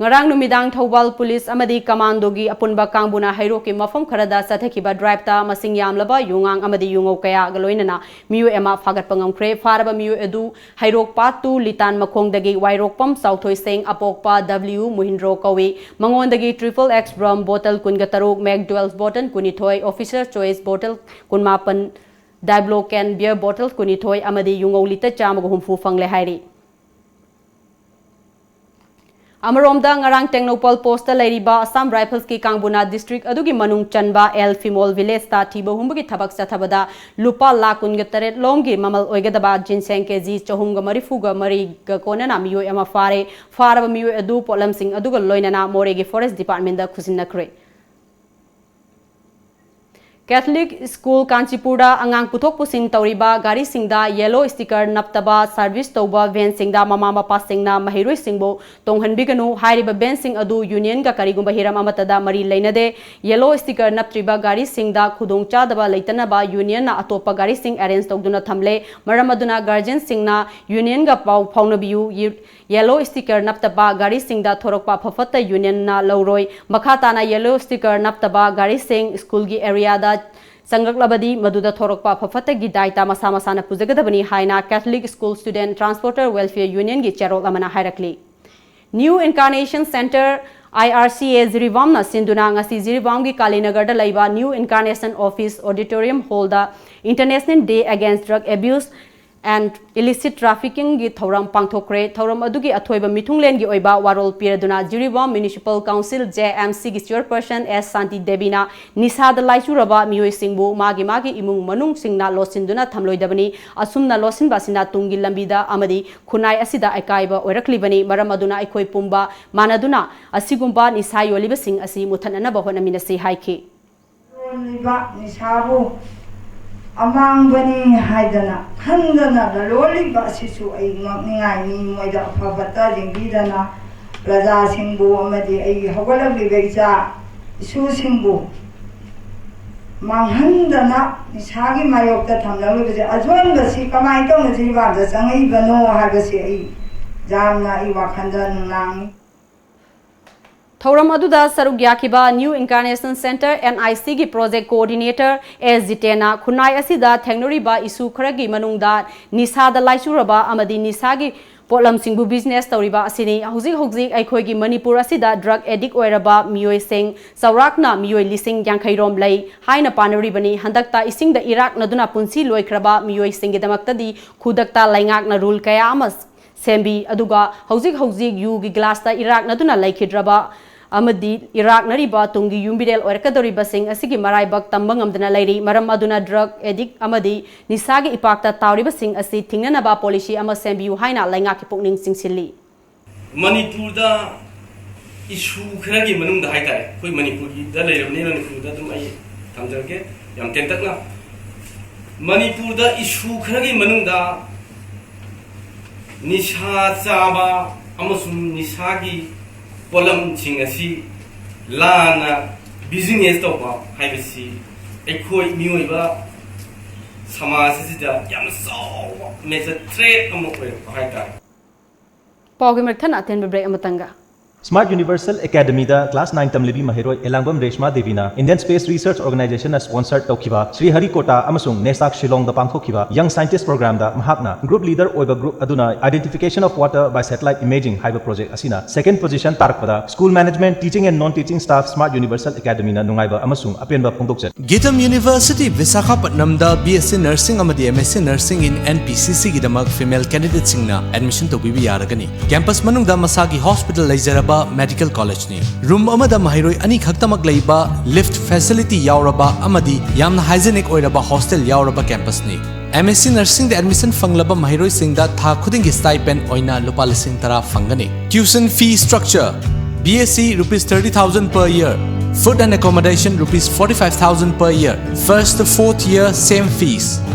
ꯉꯔꯥꯡ ꯅꯨꯃꯤꯗꯥꯡ ꯊꯧꯕꯥꯜ ꯄꯨꯂꯤꯁ ꯑꯃꯗꯤ ꯀꯃꯥꯟꯗꯣꯒꯤ ꯑꯄꯨꯟꯕ ꯀꯥꯡꯕꯨꯅ ꯍꯩꯔꯣꯛꯀꯤ ꯃꯐꯝ ꯈꯔꯗ ꯆꯠꯊꯈꯤꯕ drive ꯇ ꯃꯁꯤꯡ ꯌꯥꯝꯂꯕ ꯌꯨꯉꯥꯡ ꯑꯃꯗꯤ ꯌꯨꯉꯧ ꯀꯌꯥꯒ ꯂꯣꯏꯅꯅ ꯃꯤꯑꯣꯏ ꯑꯃ ꯐꯥꯒꯠꯄ ꯉꯝꯈ꯭ꯔꯦ꯫ ꯐꯥꯔꯕ ꯃꯤꯑꯣꯏ ꯑꯗꯨ ꯍꯩꯔꯣꯛ ꯄꯥꯠ ꯇꯨ ꯂꯤꯇꯥꯟ ꯃꯈꯣꯡꯗꯒꯤ ꯋꯥꯏꯔꯣꯛꯄꯝ ꯆꯥꯎꯊꯣꯏꯁꯦꯡ ꯑꯄꯣꯛꯄ ꯗꯕ꯭ꯂꯤꯎ ꯃꯨꯍꯤꯟꯗ꯭ꯔꯣ ꯀꯧꯏ꯫ ꯃꯉꯣꯟꯗꯒꯤ triple X rum bottle ꯀꯨꯟꯒ ꯇꯔꯨꯛ, Mac twelve bottle ꯀꯨꯟꯅꯤꯊꯣꯏ, Officer Choice bottle ꯀꯨꯟꯃꯥꯄꯟ, Diablocan beer bottle ꯀꯨꯟꯅꯤꯊꯣꯏ ꯑꯃꯗꯤ ꯌꯨꯉꯧ litre ꯆꯥꯝꯃꯒ ꯍꯨꯝꯐꯨ ꯐꯪꯂꯦ ꯍꯥꯏꯔꯤ꯫ ꯑꯃꯔꯣꯝꯗ, ꯉꯔꯥꯡ ꯇꯦꯡꯅꯧꯄꯜ post ꯇ ꯂꯩꯔꯤꯕ Assam Rifles ꯀꯤ ꯀꯥꯡꯕꯨꯅ district ꯑꯗꯨꯒꯤ ꯃꯅꯨꯡ ꯆꯟꯕ ꯑꯦꯜ ꯐꯤꯃꯣꯜ village ꯇ ꯊꯤꯕ ꯍꯨꯝꯕꯒꯤ ꯊꯕꯛ ꯆꯠꯊꯕꯗ ꯂꯨꯄꯥ ꯂꯥꯈ ꯀꯨꯟꯒ ꯇꯔꯦꯠ ꯂꯣꯝꯒꯤ ꯃꯃꯜ ꯑꯣꯏꯒꯗꯕ ꯖꯤꯟꯁꯦꯡ ꯀꯦꯖꯤ ꯆꯍꯨꯝꯒ ꯃꯔꯤꯐꯨꯒ ꯃꯔꯤꯒ ꯀꯣꯟꯅꯅ ꯃꯤꯑꯣꯏ ꯑꯃ ꯐꯥꯔꯦ꯫ ꯐꯥꯔꯕ ꯃꯤꯑꯣꯏ ꯑꯗꯨ ꯄꯣꯠꯂꯝꯁꯤꯡ ꯑꯗꯨꯒ ꯂꯣꯏꯅꯅ ꯃꯣꯔꯦꯒꯤ forest department ꯇ ꯈꯨꯖꯤꯟꯅꯈ꯭ꯔꯦ꯫ ꯀꯦꯊꯂꯤꯛ ꯁ꯭ꯀꯨꯜ ꯀꯥꯟꯆꯤꯄꯨꯔꯗ ꯑꯉꯥꯡ ꯄꯨꯊꯣꯛ ꯄꯨꯁꯤꯟ ꯇꯧꯔꯤꯕ ꯒꯥꯔꯤꯁꯤꯡꯗ ꯌꯦꯂꯣ ꯁ꯭ꯇꯤꯀꯔ ꯅꯞꯇꯕ ꯁꯔꯚꯤꯁ ꯇꯧꯕ ꯚꯦꯟꯁꯤꯡꯗ ꯃꯃꯥ ꯃꯄꯥꯁꯤꯡꯅ ꯃꯍꯩꯔꯣꯏꯁꯤꯡꯕꯨ ꯇꯣꯡꯍꯟꯕꯤꯒꯅꯨ꯫ ꯍꯥꯏꯔꯤꯕ ꯚꯦꯟꯁꯤꯡ ꯑꯗꯨ ꯌꯨꯅꯤꯌꯟꯒ ꯀꯔꯤꯒꯨꯝꯕ ꯍꯤꯔꯝ ꯑꯃꯠꯇꯗ ꯃꯔꯤ ꯂꯩꯅꯗꯦ꯫ ꯌꯦꯂꯣ ꯁ꯭ꯇꯤꯀꯔ ꯅꯞꯇ꯭ꯔꯤꯕ ꯒꯥꯔꯤꯁꯤꯡꯗ ꯈꯨꯗꯣꯡꯆꯥꯗꯕ ꯂꯩꯇꯅꯕ ꯌꯨꯅꯤꯌꯟꯅ ꯑꯇꯣꯞꯄ ꯒꯥꯔꯤꯁꯤꯡ ꯑꯦꯔꯦꯟꯖ ꯇꯧꯗꯨꯅ ꯊꯝꯂꯦ꯫ ꯃꯔꯝ ꯑꯗꯨꯅ ꯒꯥꯔꯖꯤꯌꯟꯁꯤꯡꯅ ꯌꯨꯅꯤꯌꯟꯒ ꯄꯥꯎ ꯐꯥꯎꯅꯕꯤꯌꯨ꯫ ꯌꯦ-, ꯌꯦꯂꯣ ꯁ꯭ꯇꯤꯀꯔ ꯅꯞꯇꯕ ꯒꯥꯔꯤꯁꯤꯡꯗ ꯊꯣꯔꯛꯄ ꯑꯐ ꯐꯠꯇ ꯌꯨꯅꯤꯌꯟꯅ ꯂꯧꯔꯣꯏ꯫ ꯃꯈꯥ ꯇꯥꯅ ꯌꯦꯂꯣ ꯁ꯭ꯇꯤꯀꯔ ꯅꯞꯇꯕ ꯒꯥꯔꯤꯁꯤꯡ ꯁ꯭ꯀꯨꯜꯒꯤ ꯑꯦꯔꯤꯌꯥꯗ ꯆꯪꯂꯛꯂꯕꯗꯤ ꯃꯗꯨꯗ ꯊꯣꯔꯛꯄ ꯑꯐ ꯐꯠꯇꯒꯤ ꯗꯥꯏꯇ ꯃꯁꯥ ꯃꯁꯥꯅ ꯄꯨꯖꯒꯗꯕꯅꯤ ꯍꯥꯏꯅ Catholic school student transporter welfare ꯌꯨꯅꯤꯌꯟꯒꯤ ꯆꯦꯔꯣꯜ ꯑꯃꯅ ꯍꯥꯏꯔꯛꯂꯤ꯫ New incarnation centre, I R C A, ꯖꯤꯔꯤꯕꯥꯝꯅ ꯁꯤꯟꯗꯨꯅ ꯉꯁꯤ ꯖꯤꯔꯤꯕꯥꯝꯒꯤ ꯀꯥꯂꯤꯅꯒꯔꯗ ꯂꯩꯕ new incarnation office auditorium hall International Day Against Drug Abuse and Illicit Traffickingꯒꯤ ꯊꯧꯔꯝ ꯄꯥꯡꯊꯣꯛꯈ꯭ꯔꯦ꯫ ꯊꯧꯔꯝ ꯑꯗꯨꯒꯤ ꯑꯊꯣꯏꯕ ꯃꯤꯊꯨꯡꯂꯦꯟꯒꯤ ꯑꯣꯏꯕ ꯋꯥꯔꯣꯜ ꯄꯤꯔꯗꯨꯅ Jiribam municipal council, J M ꯁꯤꯒꯤ ꯆꯤꯌꯔꯄꯔꯁꯟ ꯑꯦꯁ ꯁꯥꯟꯇꯤ ꯗꯦꯕꯤꯅ ꯅꯤꯁꯥꯗ ꯂꯥꯏꯆꯨꯔꯕ ꯃꯤꯑꯣꯏꯁꯤꯡꯕꯨ ꯃꯥꯒꯤ ꯃꯥꯒꯤ ꯏꯃꯨꯡ ꯃꯅꯨꯡꯁꯤꯡꯅ ꯂꯣꯠꯁꯤꯟꯗꯨꯅ ꯊꯝꯂꯣꯏꯗꯕꯅꯤ꯫ ꯑꯁꯨꯝꯅ ꯂꯣꯠꯁꯤꯟꯕ ꯑꯁꯤꯅ ꯇꯨꯡꯒꯤ ꯂꯝꯕꯤꯗ ꯑꯃꯗꯤ ꯈꯨꯟꯅꯥꯏ ꯑꯁꯤꯗ ꯑꯀꯥꯏꯕ ꯑꯣꯏꯔꯛꯂꯤꯕꯅꯤ꯫ ꯃꯔꯝ ꯑꯗꯨꯅ ꯑꯩꯈꯣꯏ ꯄꯨꯝꯕ ꯃꯥꯟꯅꯗꯨꯅ ꯑꯁꯤꯒꯨꯝꯕ ꯅꯤꯁꯥ ꯌꯣꯜꯂꯤꯕꯁꯤꯡ ꯑꯁꯤ ꯃꯨꯊꯠꯅꯅꯕ ꯍꯣꯠꯅꯃꯤꯟꯅꯁꯤ ꯍꯥꯏꯈꯤ꯫ ꯂꯣꯜꯂꯤꯕ ꯅꯤꯁꯥꯕꯨ ꯑꯃꯥꯡꯕꯅꯤ ꯍꯥꯏꯗꯅ ꯈꯟꯗꯅ ꯂꯂꯣꯜꯂꯤꯕ ꯑꯁꯤꯁꯨ ꯑꯩ ꯉꯛꯅꯤꯡꯉꯥꯏꯅꯤ꯫ ꯃꯣꯏꯗ ꯑꯐ ꯐꯠꯇ ꯌꯦꯡꯕꯤꯗꯅ ꯄ꯭ꯔꯖꯥꯁꯤꯡꯕꯨ ꯑꯃꯗꯤ ꯑꯩꯒꯤ ꯍꯧꯒꯠꯂꯛꯂꯤꯕ ꯏꯆꯥ ꯏꯁꯨꯁꯤꯡꯕꯨ ꯃꯥꯡꯍꯟꯗꯅ ꯅꯤꯁꯥꯒꯤ ꯃꯥꯌꯣꯛꯇ ꯊꯝꯅꯔꯤꯕꯁꯦ ꯑꯖꯣꯟꯕꯁꯤ ꯀꯃꯥꯏꯅ ꯇꯧꯅ ꯖꯤꯔꯤꯕꯥꯝꯗ ꯆꯪꯉꯛꯏꯕꯅꯣ ꯍꯥꯏꯕꯁꯤ ꯑꯩ ꯌꯥꯝꯅ ꯑꯩ ꯋꯥꯈꯜꯗ ꯅꯨꯡꯅꯥꯡꯏ꯫ ꯊꯧꯔꯝ ꯑꯗꯨꯗ ꯁꯔꯨꯛ ꯌꯥꯈꯤꯕ ꯅ꯭ꯌꯨ ꯏꯟꯀꯥꯔꯅꯦꯁꯟ ꯁꯦꯟꯇꯔ, ꯑꯦꯟ ꯑꯥꯏ ꯁꯤꯒꯤ ꯄ꯭ꯔꯣꯖꯦꯛ ꯀꯣꯑꯣꯔꯗꯤꯅꯦꯇꯔ ꯑꯦꯁ ꯖꯤꯇꯦꯟꯅ ꯈꯨꯟꯅꯥꯏ ꯑꯁꯤꯗ ꯊꯦꯡꯅꯔꯤꯕ ꯏꯁꯨ ꯈꯔꯒꯤ ꯃꯅꯨꯡꯗ ꯅꯤꯁꯥꯗ ꯂꯥꯏꯆꯨꯔꯕ ꯑꯃꯗꯤ ꯅꯤꯁꯥꯒꯤ ꯄꯣꯠꯂꯝꯁꯤꯡꯕꯨ ꯕꯤꯖꯤꯅꯦꯁ ꯇꯧꯔꯤꯕ ꯑꯁꯤꯅꯤ꯫ ꯍꯧꯖꯤꯛ ꯍꯧꯖꯤꯛ ꯑꯩꯈꯣꯏꯒꯤ ꯃꯅꯤꯄꯨꯔ ꯑꯁꯤꯗ ꯗ꯭ꯔꯒ ꯑꯦꯗꯤꯛ ꯑꯣꯏꯔꯕ ꯃꯤꯑꯣꯏꯁꯤꯡ ꯆꯥꯎꯔꯥꯛꯅ ꯃꯤꯑꯣꯏ ꯂꯤꯁꯤꯡ ꯌꯥꯡꯈꯩ ꯔꯣꯝ ꯂꯩ ꯍꯥꯏꯅ ꯄꯥꯅꯔꯤꯕꯅꯤ꯫ ꯍꯟꯗꯛꯇ ꯏꯁꯤꯡꯗ ꯏꯔꯥꯛꯅꯗꯨꯅ ꯄꯨꯟꯁꯤ ꯂꯣꯏꯈ꯭ꯔꯕ ꯃꯤꯑꯣꯏꯁꯤꯡꯒꯤꯗꯃꯛꯇꯗꯤ ꯈꯨꯗꯛꯇ ꯂꯩꯉꯥꯛꯅ ꯔꯨꯜ ꯀꯌꯥ ꯑꯃ ꯁꯦꯝꯕꯤ꯫ ꯑꯗꯨꯒ ꯍꯧꯖꯤꯛ ꯍꯧꯖꯤꯛ ꯌꯨꯒꯤ ꯒ꯭ꯂꯥꯁꯇ ꯏꯔꯥꯛꯅꯗꯨꯅ ꯂꯩꯈꯤꯗ꯭ꯔꯕ ꯑꯃꯗꯤ ꯏꯔꯥꯛꯅꯔꯤꯕ ꯇꯨꯡꯒꯤ ꯌꯨꯝꯕꯤꯔꯦꯜ ꯑꯣꯏꯔꯛꯀꯗꯧꯔꯤꯕꯁꯤꯡ ꯑꯁꯤꯒꯤ ꯃꯔꯥꯏꯕꯛ ꯇꯝꯕ ꯉꯝꯗꯅ ꯂꯩꯔꯤ꯫ ꯃꯔꯝ ꯑꯗꯨꯅ ꯗ꯭ꯔꯒ ꯑꯦꯗꯤꯛ ꯑꯃꯗꯤ ꯅꯤꯁꯥꯒꯤ ꯏꯄꯥꯛꯇ ꯇꯥꯎꯔꯤꯕꯁꯤꯡ ꯑꯁꯤ ꯊꯤꯡꯅꯅꯕ ꯄꯣꯂꯤꯁꯤ ꯑꯃ ꯁꯦꯝꯕꯤꯌꯨ ꯍꯥꯏꯅ ꯂꯩꯉꯥꯛꯀꯤ ꯄꯨꯛꯅꯤꯡ ꯆꯤꯡꯁꯤꯜꯂꯤ꯫ ꯃꯅꯤꯄꯨꯔꯗ ꯏꯁꯨ ꯈꯔꯒꯤ ꯃꯅꯨꯡꯗ ꯍꯥꯏꯇꯥꯔꯦ, ꯑꯩꯈꯣꯏ ꯃꯅꯤꯄꯨꯔꯒꯤꯗ ꯂꯩꯔꯕꯅꯤꯅ ꯃꯅꯤꯄꯨꯔꯗ ꯑꯗꯨꯝ ꯑꯩ ꯊꯝꯖꯔꯒꯦ꯫ ꯌꯥꯝ ꯇꯦꯟꯇꯛꯅ, ꯃꯅꯤꯄꯨꯔꯗ ꯏꯁꯨ ꯈꯔꯒꯤ ꯃꯅꯨꯡꯗ ꯅꯤꯁꯥ ꯆꯥꯕ ꯑꯃꯁꯨꯡ ꯅꯤꯁꯥꯒꯤ ꯄꯣꯠꯂꯝꯁꯤꯡ ꯑꯁꯤ ꯂꯥꯟꯅ ꯕꯤꯖꯤꯅꯦꯁ ꯇꯧꯕ ꯍꯥꯏꯕꯁꯤ ꯑꯩꯈꯣꯏ ꯃꯤꯑꯣꯏꯕ ꯁꯃꯥꯖ ꯑꯁꯤꯗ ꯌꯥꯝꯅ ꯆꯥꯎꯕ ꯃꯦꯖꯔ ꯊ꯭ꯔꯦꯠ ꯑꯃ ꯑꯣꯏꯔꯛꯄ ꯍꯥꯏꯇꯥꯔꯦ꯫ ꯄꯥꯎꯒꯤ ꯃꯔꯛ ꯊꯠꯅ ꯑꯇꯦꯟꯕ ꯕ꯭ꯔꯦꯛ ꯑꯃꯇꯪꯒ꯫ Smart Universal Academyꯗ class nine ꯇꯝꯂꯤꯕꯤ ꯃꯍꯩꯔꯣꯏ ꯑꯦꯂꯥꯡꯕꯝ Reshma ꯗꯦꯕꯤꯅ Indian Space Research Organizationꯅ sponsor ꯇꯧꯈꯤꯕ ꯁ꯭ꯔꯤ ꯍꯔꯤꯀꯣꯇꯥ ꯑꯃꯁꯨꯡ ꯅꯦꯁꯥꯛ ꯁꯤꯂꯣꯡꯗ ꯄꯥꯡꯊꯣꯛꯈꯤꯕ Young Scientist Programꯗ ꯃꯍꯥꯛꯅ group leader ꯑꯣꯏꯕ group ꯑꯗꯨꯅ Identification of Water by Satellite Imaging ꯍꯥꯏꯕ project ꯑꯁꯤꯅ second position ꯇꯥꯔꯛꯄꯗ School Management, Teaching and Non-Teaching Staff, Smart Universal Academyꯅ ꯅꯨꯡꯉꯥꯏꯕ ꯑꯃꯁꯨꯡ ꯑꯄꯦꯟꯕ ꯐꯣꯡꯗꯣꯛꯆꯔꯤ꯫ Gitam University Visakhapatnamꯗ B S C Nursing ꯑꯃꯗꯤ M S C Nursing in N P C Cꯒꯤꯗꯃꯛ female candidateꯁꯤꯡꯅ admission ꯇꯧꯕꯤꯕ ꯌꯥꯔꯒꯅꯤ꯫ Campus ꯃꯅꯨꯡꯗ ꯃꯁꯥꯒꯤ hospital ꯂꯩꯖꯔꯕ medical collegeꯅꯤ꯫ Room ꯑꯃꯗ ꯃꯍꯩꯔꯣꯏ ꯑꯅꯤ ꯈꯛꯇꯃꯛ ꯂꯩꯕ, lift facility ꯌꯥꯎꯔꯕ ꯑꯃꯗꯤ ꯌꯥꯝꯅ hygienic ꯑꯣꯏꯔꯕ hostel ꯌꯥꯎꯔꯕ campusꯅꯤ꯫ M S C Nursingꯗ admission ꯐꯪꯂꯕ ꯃꯍꯩꯔꯣꯏꯁꯤꯡꯗ ꯊꯥ ꯈꯨꯗꯤꯡꯒꯤ stipend ꯑꯣꯏꯅ ꯂꯨꯄꯥ ꯂꯤꯁꯤꯡ ꯇꯔꯥ ꯐꯪꯒꯅꯤ꯫ Tuition fee structure: B S C rupees thirty thousand per year, food and accommodation rupees forty-five thousand per year, first to fourth year same fees.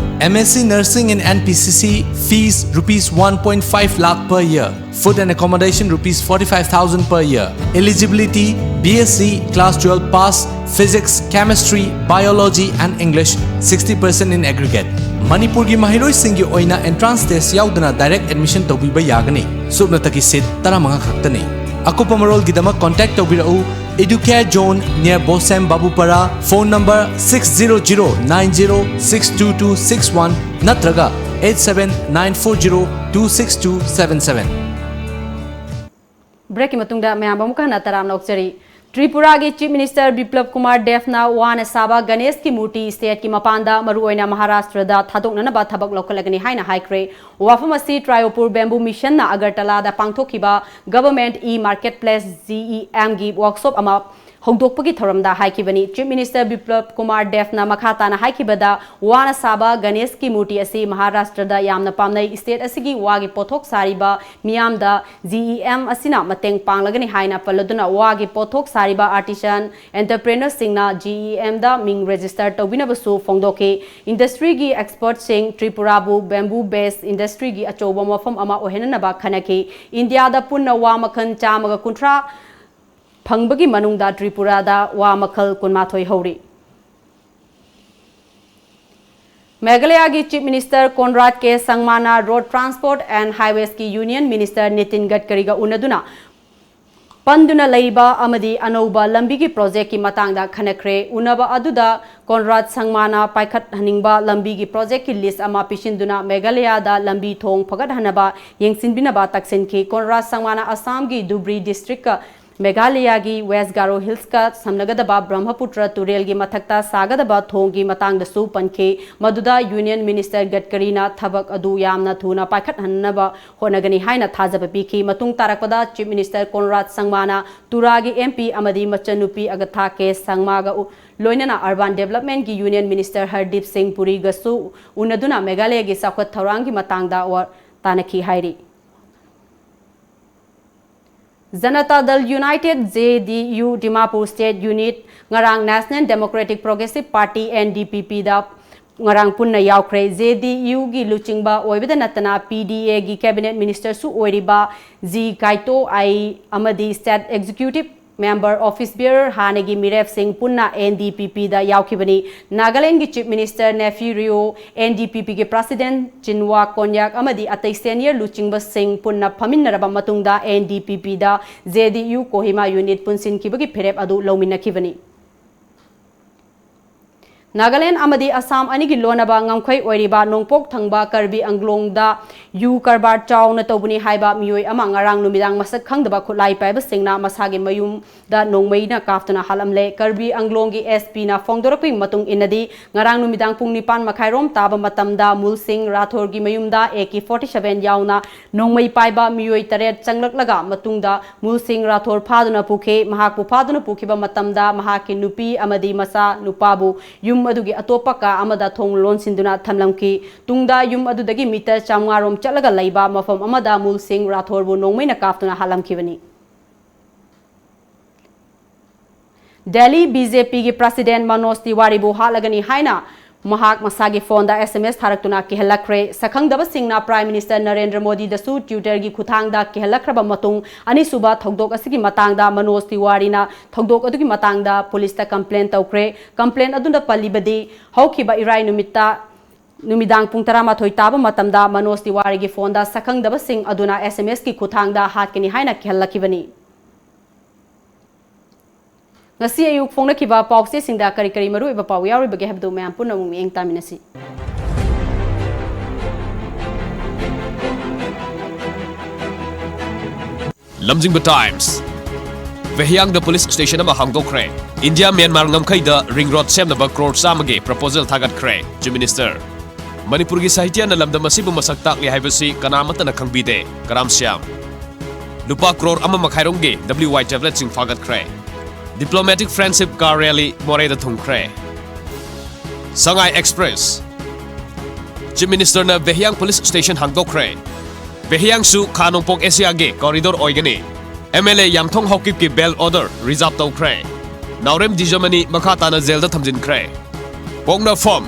M S C Nursing in N P C C fees rupees one point five lakh per year, food and accommodation rupees forty-five thousand per year. Eligibility: B S C, class twelve pass, physics, chemistry, biology and English, sixty percent in aggregate. ꯃꯅꯤꯄꯨꯔꯒꯤ ꯃꯍꯩꯔꯣꯏꯁꯤꯡꯒꯤ ꯑꯣꯏꯅ entrance test ꯌꯥꯎꯗꯅ direct admission ꯇꯧꯕꯤꯕ ꯌꯥꯒꯅꯤ꯫ ꯁꯨꯞꯅꯇꯒꯤ seat ꯇꯔꯥꯃꯉꯥ ꯈꯛꯇꯅꯤ꯫ ꯑꯀꯨꯞꯄ ꯃꯔꯣꯜꯒꯤꯗꯃꯛ contact ꯇꯧꯕꯤꯔꯛꯎ Educare Zone near Bosem Babupara, phone number six zero zero nine zero six two two six one ꯅꯠꯇ꯭ꯔꯒ eight seven nine four zero two six two seven seven꯫ ꯕ꯭ꯔꯦꯛꯀꯤ ꯃꯇꯨꯡꯗ ꯃꯌꯥꯝ ꯑꯃꯨꯛꯀ ꯍꯟꯅ ꯇꯔꯥꯝꯅ ꯑꯣꯛꯆꯔꯤ꯫ ꯇ꯭ꯔꯤꯄꯨꯔꯥꯒꯤ Chief Minister ꯕꯤꯄ꯭ꯂꯕ ꯀꯨꯃꯥꯔ ꯗꯦꯕꯅ ꯋꯥꯅ ꯁꯥꯕ ꯒꯅꯦꯁꯀꯤ ꯃꯨꯔꯇꯤ stateꯀꯤ ꯃꯄꯥꯟꯗ, ꯃꯔꯨꯑꯣꯏꯅ ꯃꯍꯥꯔꯥꯁꯇ꯭ꯔꯗ ꯊꯥꯗꯣꯛꯅꯅꯕ ꯊꯕꯛ ꯂꯧꯈꯠꯂꯒꯅꯤ ꯍꯥꯏꯅ ꯍꯥꯏꯈ꯭ꯔꯦ꯫ ꯋꯥꯐꯝ ꯑꯁꯤ ꯇ꯭ꯔꯥꯏꯌꯣꯄꯨꯔ ꯕꯦꯝꯕꯨ ꯃꯤꯁꯟꯅ ꯑꯒꯔꯇꯂꯥꯗ ꯄꯥꯡꯊꯣꯛꯈꯤꯕ Government E-Marketplace, G E M ꯒꯤ workshop ꯑꯃ ꯍꯧꯗꯣꯛꯄꯒꯤ ꯊꯧꯔꯝꯗ ꯍꯥꯏꯈꯤꯕꯅꯤ꯫ Chief Minister Biplab Kumar Deb ꯅ ꯃꯈꯥ ꯇꯥꯅ ꯍꯥꯏꯈꯤꯕꯗ, ꯋꯥꯅ ꯁꯥꯕ ꯒꯅꯦꯁꯀꯤ ꯃꯨꯔꯇꯤ ꯑꯁꯤ ꯃꯍꯥꯔꯥꯁꯇ꯭ꯔꯗ ꯌꯥꯝꯅ ꯄꯥꯝꯅꯩ꯫ State ꯑꯁꯤꯒꯤ ꯋꯥꯒꯤ ꯄꯣꯠꯊꯣꯛ ꯁꯥꯔꯤꯕ ꯃꯤꯌꯥꯝꯗ G E M ꯑꯁꯤꯅ ꯃꯇꯦꯡ ꯄꯥꯡꯂꯒꯅꯤ ꯍꯥꯏꯅ ꯄꯜꯂꯗꯨꯅ, ꯋꯥꯒꯤ ꯄꯣꯠꯊꯣꯛ ꯁꯥꯔꯤꯕ artisan entrepreneur ꯁꯤꯡꯅ G E M ꯗ ꯃꯤꯡ register ꯇꯧꯕꯤꯅꯕꯁꯨ ꯐꯣꯡꯗꯣꯛꯈꯤ꯫ Industry ꯒꯤ expert ꯁꯤꯡ ꯇ꯭ꯔꯤꯄꯨꯔꯥꯕꯨ bamboo based industry ꯒꯤ ꯑꯆꯧꯕ ꯃꯐꯝ ꯑꯃ ꯑꯣꯏꯍꯟꯅꯅꯕ ꯈꯟꯅꯈꯤ꯫ ꯏꯟꯗꯤꯌꯥꯗ ꯄꯨꯟꯅ ꯋꯥ ꯃꯈꯜ ꯆꯥꯝꯃꯒ ꯀꯨꯟꯊ꯭ꯔꯥ ꯐꯪꯕꯒꯤ ꯃꯅꯨꯡꯗ ꯇ꯭ꯔꯤꯄꯨꯔꯥꯗ ꯋꯥ ꯃꯈꯜ ꯀꯨꯟꯃꯥꯊꯣꯏ ꯍꯧꯔꯤ꯫ ꯃꯦꯘꯥꯂꯌꯥꯒꯤ Chief Minister Conrad K ꯁꯪꯃꯥꯅ Road Transport and Highways ꯀꯤ Union Minister ꯅꯤꯇꯤꯟ ꯒꯗꯀꯔꯤꯒ ꯎꯅꯗꯨꯅ ꯄꯟꯗꯨꯅ ꯂꯩꯕ ꯑꯃꯗꯤ ꯑꯅꯧꯕ ꯂꯝꯕꯤꯒꯤ project ꯀꯤ ꯃꯇꯥꯡꯗ ꯈꯟꯅꯈ꯭ꯔꯦ꯫ ꯎꯅꯕ ꯑꯗꯨꯗ ꯀꯣꯟꯔꯥꯗ ꯁꯪꯃꯥꯅ ꯄꯥꯏꯈꯠꯍꯟꯅꯤꯡꯕ ꯂꯝꯕꯤꯒꯤ project ꯀꯤ list ꯑꯃ ꯄꯤꯁꯤꯟꯗꯨꯅ ꯃꯦꯘꯥꯂꯌꯥꯗ ꯂꯝꯕꯤ ꯊꯣꯡ ꯐꯒꯠꯍꯟꯅꯕ ꯌꯦꯡꯁꯤꯟꯕꯤꯅꯕ ꯇꯛꯁꯤꯟꯈꯤ꯫ ꯀꯣꯟꯔꯥꯗ ꯁꯪꯃꯥꯅ ꯑꯁꯥꯝꯒꯤ ꯙꯨꯕ꯭ꯔꯤ district ꯀ ꯃꯦꯘꯥꯂꯌꯥꯒꯤ West Garo Hills ꯀ ꯁꯝꯅꯒꯗꯕ ꯕ꯭ꯔꯍ꯭ꯃꯄꯨꯇ꯭ꯔ ꯇꯨꯔꯦꯜꯒꯤ ꯃꯊꯛꯇ ꯁꯥꯒꯗꯕ ꯊꯣꯡꯒꯤ ꯃꯇꯥꯡꯗꯁꯨ ꯄꯟꯈꯤ꯫ ꯃꯗꯨꯗ Union Minister ꯒꯗꯀꯔꯤꯅ ꯊꯕꯛ ꯑꯗꯨ ꯌꯥꯝꯅ ꯊꯨꯅ ꯄꯥꯏꯈꯠꯍꯟꯅꯕ ꯍꯣꯠꯅꯒꯅꯤ ꯍꯥꯏꯅ ꯊꯥꯖꯕ ꯄꯤꯈꯤ꯫ ꯃꯇꯨꯡ ꯇꯥꯔꯛꯄꯗ Chief Minister ꯀꯣꯟꯔꯥꯗ ꯁꯪꯃꯥꯅ ꯇꯨꯔꯥꯒꯤ M P ꯑꯃꯗꯤ ꯃꯆꯟꯅꯨꯄꯤ ꯑꯒꯊꯥ ꯀꯦ ꯁꯪꯃꯥꯒ ꯎ-, ꯂꯣꯏꯅꯅ Urban Development ꯀꯤ Union Minister ꯍꯔꯗꯤꯞ ꯁꯤꯡ ꯄꯨꯔꯤꯒꯁꯨ ꯎꯅꯗꯨꯅ ꯃꯦꯘꯥꯂꯌꯒꯤ ꯆꯥꯎꯈꯠ ꯊꯧꯔꯥꯡꯒꯤ ꯃꯇꯥꯡꯗ ꯋꯥ ꯇꯥꯅꯈꯤ ꯍꯥꯏꯔꯤ꯫ ꯖꯅꯇꯥ ꯗꯜ United, J D U, Dimapur State Unit ꯉꯔꯥꯡ National Democratic Progressive Party, N D P P, ꯗ ꯉꯔꯥꯡ ꯄꯨꯟꯅ ꯌꯥꯎꯈ꯭ꯔꯦ꯫ J D U ꯒꯤ ꯂꯨꯆꯤꯡꯕ ꯑꯣꯏꯕꯗ ꯅꯠꯇꯅ P D A ꯒꯤ Cabinet Minister ꯁꯨ ꯑꯣꯏꯔꯤꯕ G ꯀꯥꯏꯇꯣ ꯑꯥꯏ ꯑꯃꯗꯤ State Executive Member, Office Bearer ꯍꯥꯟꯅꯒꯤ ꯃꯤꯔꯦꯞꯁꯤꯡ ꯄꯨꯟꯅ N D P P ꯗ ꯌꯥꯎꯈꯤꯕꯅꯤ꯫ ꯅꯥꯒꯥꯂꯦꯟꯒꯤ Chief Minister ꯅꯦꯐꯤ Rio, N D P P ꯒꯤ President ꯆꯤꯟꯋꯥ ꯀꯣꯟꯌꯥꯛ ꯑꯃꯗꯤ ꯑꯇꯩ senior ꯂꯨꯆꯤꯡꯕꯁꯤꯡ ꯄꯨꯟꯅ ꯐꯝꯃꯤꯟꯅꯔꯕ ꯃꯇꯨꯡꯗ N D P P ꯗ J D U Kohima Unit ꯄꯨꯟꯁꯤꯟꯈꯤꯕꯒꯤ ꯐꯤꯔꯦꯞ ꯑꯗꯨ ꯂꯧꯃꯤꯟꯅꯈꯤꯕꯅꯤ꯫ ꯅꯥꯒꯥꯂꯦꯟ ꯑꯃꯗꯤ ꯑꯁꯥꯝ ꯑꯅꯤꯒꯤ ꯂꯣꯟꯅꯕ ꯉꯝꯈꯩ ꯑꯣꯏꯔꯤꯕ ꯅꯣꯡꯄꯣꯛ ꯊꯪꯕ ꯀꯔꯕꯤ ꯑꯪꯒ꯭ꯂꯣꯡꯗ ꯌꯨ ꯀꯔꯕꯥꯔ ꯆꯥꯎꯅ ꯇꯧꯕꯅꯤ ꯍꯥꯏꯕ ꯃꯤꯑꯣꯏ ꯑꯃ ꯉꯔꯥꯡ ꯅꯨꯃꯤꯗꯥꯡ ꯃꯁꯛ ꯈꯪꯗꯕ ꯈꯨꯠꯂꯥꯏ ꯄꯥꯏꯕꯁꯤꯡꯅ ꯃꯁꯥꯒꯤ ꯃꯌꯨꯝꯗ ꯅꯣꯡꯃꯩꯅ ꯀꯥꯞꯇꯨꯅ ꯍꯥꯠꯂꯝꯂꯦ꯫ ꯀꯔꯕꯤ ꯑꯪꯒ꯭ꯂꯣꯡꯒꯤ S P ꯅ ꯐꯣꯡꯗꯣꯔꯛꯄꯒꯤ ꯃꯇꯨꯡ ꯏꯟꯅꯗꯤ, ꯉꯔꯥꯡ ꯅꯨꯃꯤꯗꯥꯡ ꯄꯨꯡ ꯅꯤꯄꯥꯟ ꯃꯈꯥꯏꯔꯣꯝ ꯇꯥꯕ ꯃꯇꯝꯗ ꯃꯨꯜ ꯁꯤꯡ ꯔꯥꯊꯣꯔꯒꯤ ꯃꯌꯨꯝꯗ A K forty seven ꯌꯥꯎꯅ ꯅꯣꯡꯃꯩ ꯄꯥꯏꯕ ꯃꯤꯑꯣꯏ ꯇꯔꯦꯠ ꯆꯪꯂꯛꯂꯒ ꯃꯇꯨꯡꯗ ꯃꯨꯜ ꯁꯤꯡ ꯔꯥꯊꯣꯔ ꯐꯥꯗꯨꯅ ꯄꯨꯈꯤ꯫ ꯃꯍꯥꯛꯄꯨ ꯐꯥꯗꯨꯅ ꯄꯨꯈꯤꯕ ꯃꯇꯝꯗ ꯃꯍꯥꯛꯀꯤ ꯅꯨꯄꯤ ꯑꯃꯗꯤ ꯃꯆꯥ ꯅꯨꯄꯥꯕꯨ ꯌꯨꯝ ꯑꯗꯨꯒꯤ ꯑꯇꯣꯞꯄ ꯀꯥ ꯑꯃꯗ ꯊꯣꯡ ꯂꯣꯟꯁꯤꯟꯗꯨꯅ ꯊꯝꯂꯝꯈꯤ꯫ ꯇꯨꯡꯗ ꯌꯨꯝ ꯑꯗꯨꯗꯒꯤ ꯃꯤꯇꯔ ꯆꯥꯃꯉꯥ ꯔꯣꯝ ꯆꯠꯂꯒ ꯂꯩꯕ ꯃꯐꯝ ꯑꯃꯗ ꯃꯨꯜ ꯁꯤꯡ ꯔꯥꯊꯣꯔꯕꯨ ꯅꯣꯡꯃꯩꯅ ꯀꯥꯞꯇꯨꯅ ꯍꯥꯠꯂꯝꯈꯤꯕꯅꯤ꯫ ꯗꯦꯜꯂꯤ B J P ꯒꯤ president ꯃꯅꯣꯖ ꯇꯤꯋꯥꯔꯤꯕꯨ ꯍꯥꯠꯂꯒꯅꯤ ꯍꯥꯏꯅ ꯃꯍꯥꯛ ꯃꯁꯥꯒꯤ ꯐꯣꯟꯗ S M S ꯊꯥꯔꯛꯇꯨꯅ ꯀꯤꯍꯜꯂꯛꯈ꯭ꯔꯦ꯫ ꯁꯛꯈꯪꯗꯕꯁꯤꯡꯅ Prime Minister Narendra ꯃꯣꯗꯤꯗꯁꯨ Twitter ꯒꯤ ꯈꯨꯠꯊꯥꯡꯗ ꯀꯤꯍꯜꯂꯛꯈ꯭ꯔꯕ ꯃꯇꯨꯡ, ꯑꯅꯤꯁꯨꯕ ꯊꯧꯗꯣꯛ ꯑꯁꯤꯒꯤ ꯃꯇꯥꯡꯗ ꯃꯅꯣꯖ ꯇꯤꯋꯥꯔꯤꯅ ꯊꯧꯗꯣꯛ ꯑꯗꯨꯒꯤ ꯃꯇꯥꯡꯗ ꯄꯨꯂꯤꯁꯇ complain ꯇꯧꯈ꯭ꯔꯦ꯫ Complain ꯑꯗꯨꯅ ꯄꯜꯂꯤꯕꯗꯤ, ꯍꯧꯈꯤꯕ ꯏꯔꯥꯏ ꯅꯨꯃꯤꯠꯇ ꯅꯨꯃꯤꯗꯥꯡ ꯄꯨꯡ ꯇꯔꯥꯃꯥꯊꯣꯏ ꯇꯥꯕ ꯃꯇꯝꯗ ꯃꯅꯣꯖ ꯇꯤꯋꯥꯔꯤꯒꯤ ꯐꯣꯟꯗ ꯁꯛꯈꯪꯗꯕꯁꯤꯡ ꯑꯗꯨꯅ S M S ꯀꯤ ꯈꯨꯠꯊꯥꯡꯗ ꯍꯥꯠꯀꯅꯤ ꯍꯥꯏꯅ ꯀꯤꯍꯜꯂꯛꯈꯤꯕꯅꯤ꯫ ꯉꯁꯤ ꯑꯌꯨꯛ ꯐꯣꯡꯅꯈꯤꯕ ꯄꯥꯎꯆꯦꯁꯤꯡꯗ ꯀꯔꯤ ꯀꯔꯤ ꯃꯔꯨꯑꯣꯏꯕ ꯄꯥꯎ ꯌꯥꯎꯔꯤꯕꯒꯦ ꯍꯥꯏꯕꯗꯨ ꯃꯌꯥꯝ ꯄꯨꯟꯅ ꯑꯃꯨꯛ ꯃꯤꯠꯌꯦꯡ ꯇꯥꯃꯤꯟꯅꯁꯤ꯫ ꯂꯝꯖꯤꯡꯕ Times꯫ ꯚꯦꯍꯤꯌꯥꯡꯗ police station ꯑꯃ ꯍꯥꯡꯗꯣꯛꯈ꯭ꯔꯦ꯫ ꯏꯟꯗꯤꯌꯥ ꯃ꯭ꯌꯥꯟꯃꯥꯔ ꯉꯝꯈꯩꯗ ring road ꯁꯦꯝꯅꯕ ꯀ꯭ꯔꯣꯔ ꯆꯥꯝꯃꯒꯤ proposal ꯊꯥꯒꯠꯈ꯭ꯔꯦ Chief Minister꯫ ꯃꯅꯤꯄꯨꯔꯒꯤ ꯁꯥꯍꯤꯇ꯭ꯌꯅ ꯂꯝꯗꯝ ꯑꯁꯤꯕꯨ ꯃꯁꯛ ꯇꯥꯛꯂꯤ ꯍꯥꯏꯕꯁꯤ ꯀꯅꯥꯃꯠꯇꯅ ꯈꯪꯕꯤꯗꯦ, ꯀꯔꯥꯝ ꯁ꯭ꯌꯥꯝ꯫ ꯂꯨꯄꯥ ꯀ꯭ꯔꯣꯔ ꯑꯃ ꯃꯈꯥꯏꯔꯣꯝꯒꯤ W Y tablet ꯁꯤꯡ ꯐꯥꯒꯠꯈ꯭ꯔꯦ꯫ Diplomatic Friendship Car Rally ꯃꯣꯔꯦꯗ ꯊꯨꯡꯈ꯭ꯔꯦ꯫ Sangai Express꯫ Chief Minister ꯅ ꯚꯦꯍꯤꯌꯥꯡ police station ꯍꯥꯡꯗꯣꯛꯈ꯭ꯔꯦ꯫ ꯚꯦꯍꯤꯌꯥꯡꯁꯨ ꯈꯥ ꯅꯣꯡꯄꯣꯛ ꯑꯦꯁꯤꯌꯥꯒꯤ corridor ꯑꯣꯏꯒꯅꯤ꯫ M L A ꯌꯥꯡꯊꯣꯡ ꯍꯥꯎꯀꯤꯞꯀꯤ bail order reserve ꯇꯧꯈ꯭ꯔꯦ꯫ ꯅꯥꯎꯔꯦꯝ ꯗꯤꯖꯃꯅꯤ ꯃꯈꯥ ꯇꯥꯅ ꯖꯦꯜꯗ ꯊꯝꯖꯤꯟꯈ꯭ꯔꯦ꯫ ꯄꯣꯛꯅꯐꯝ꯫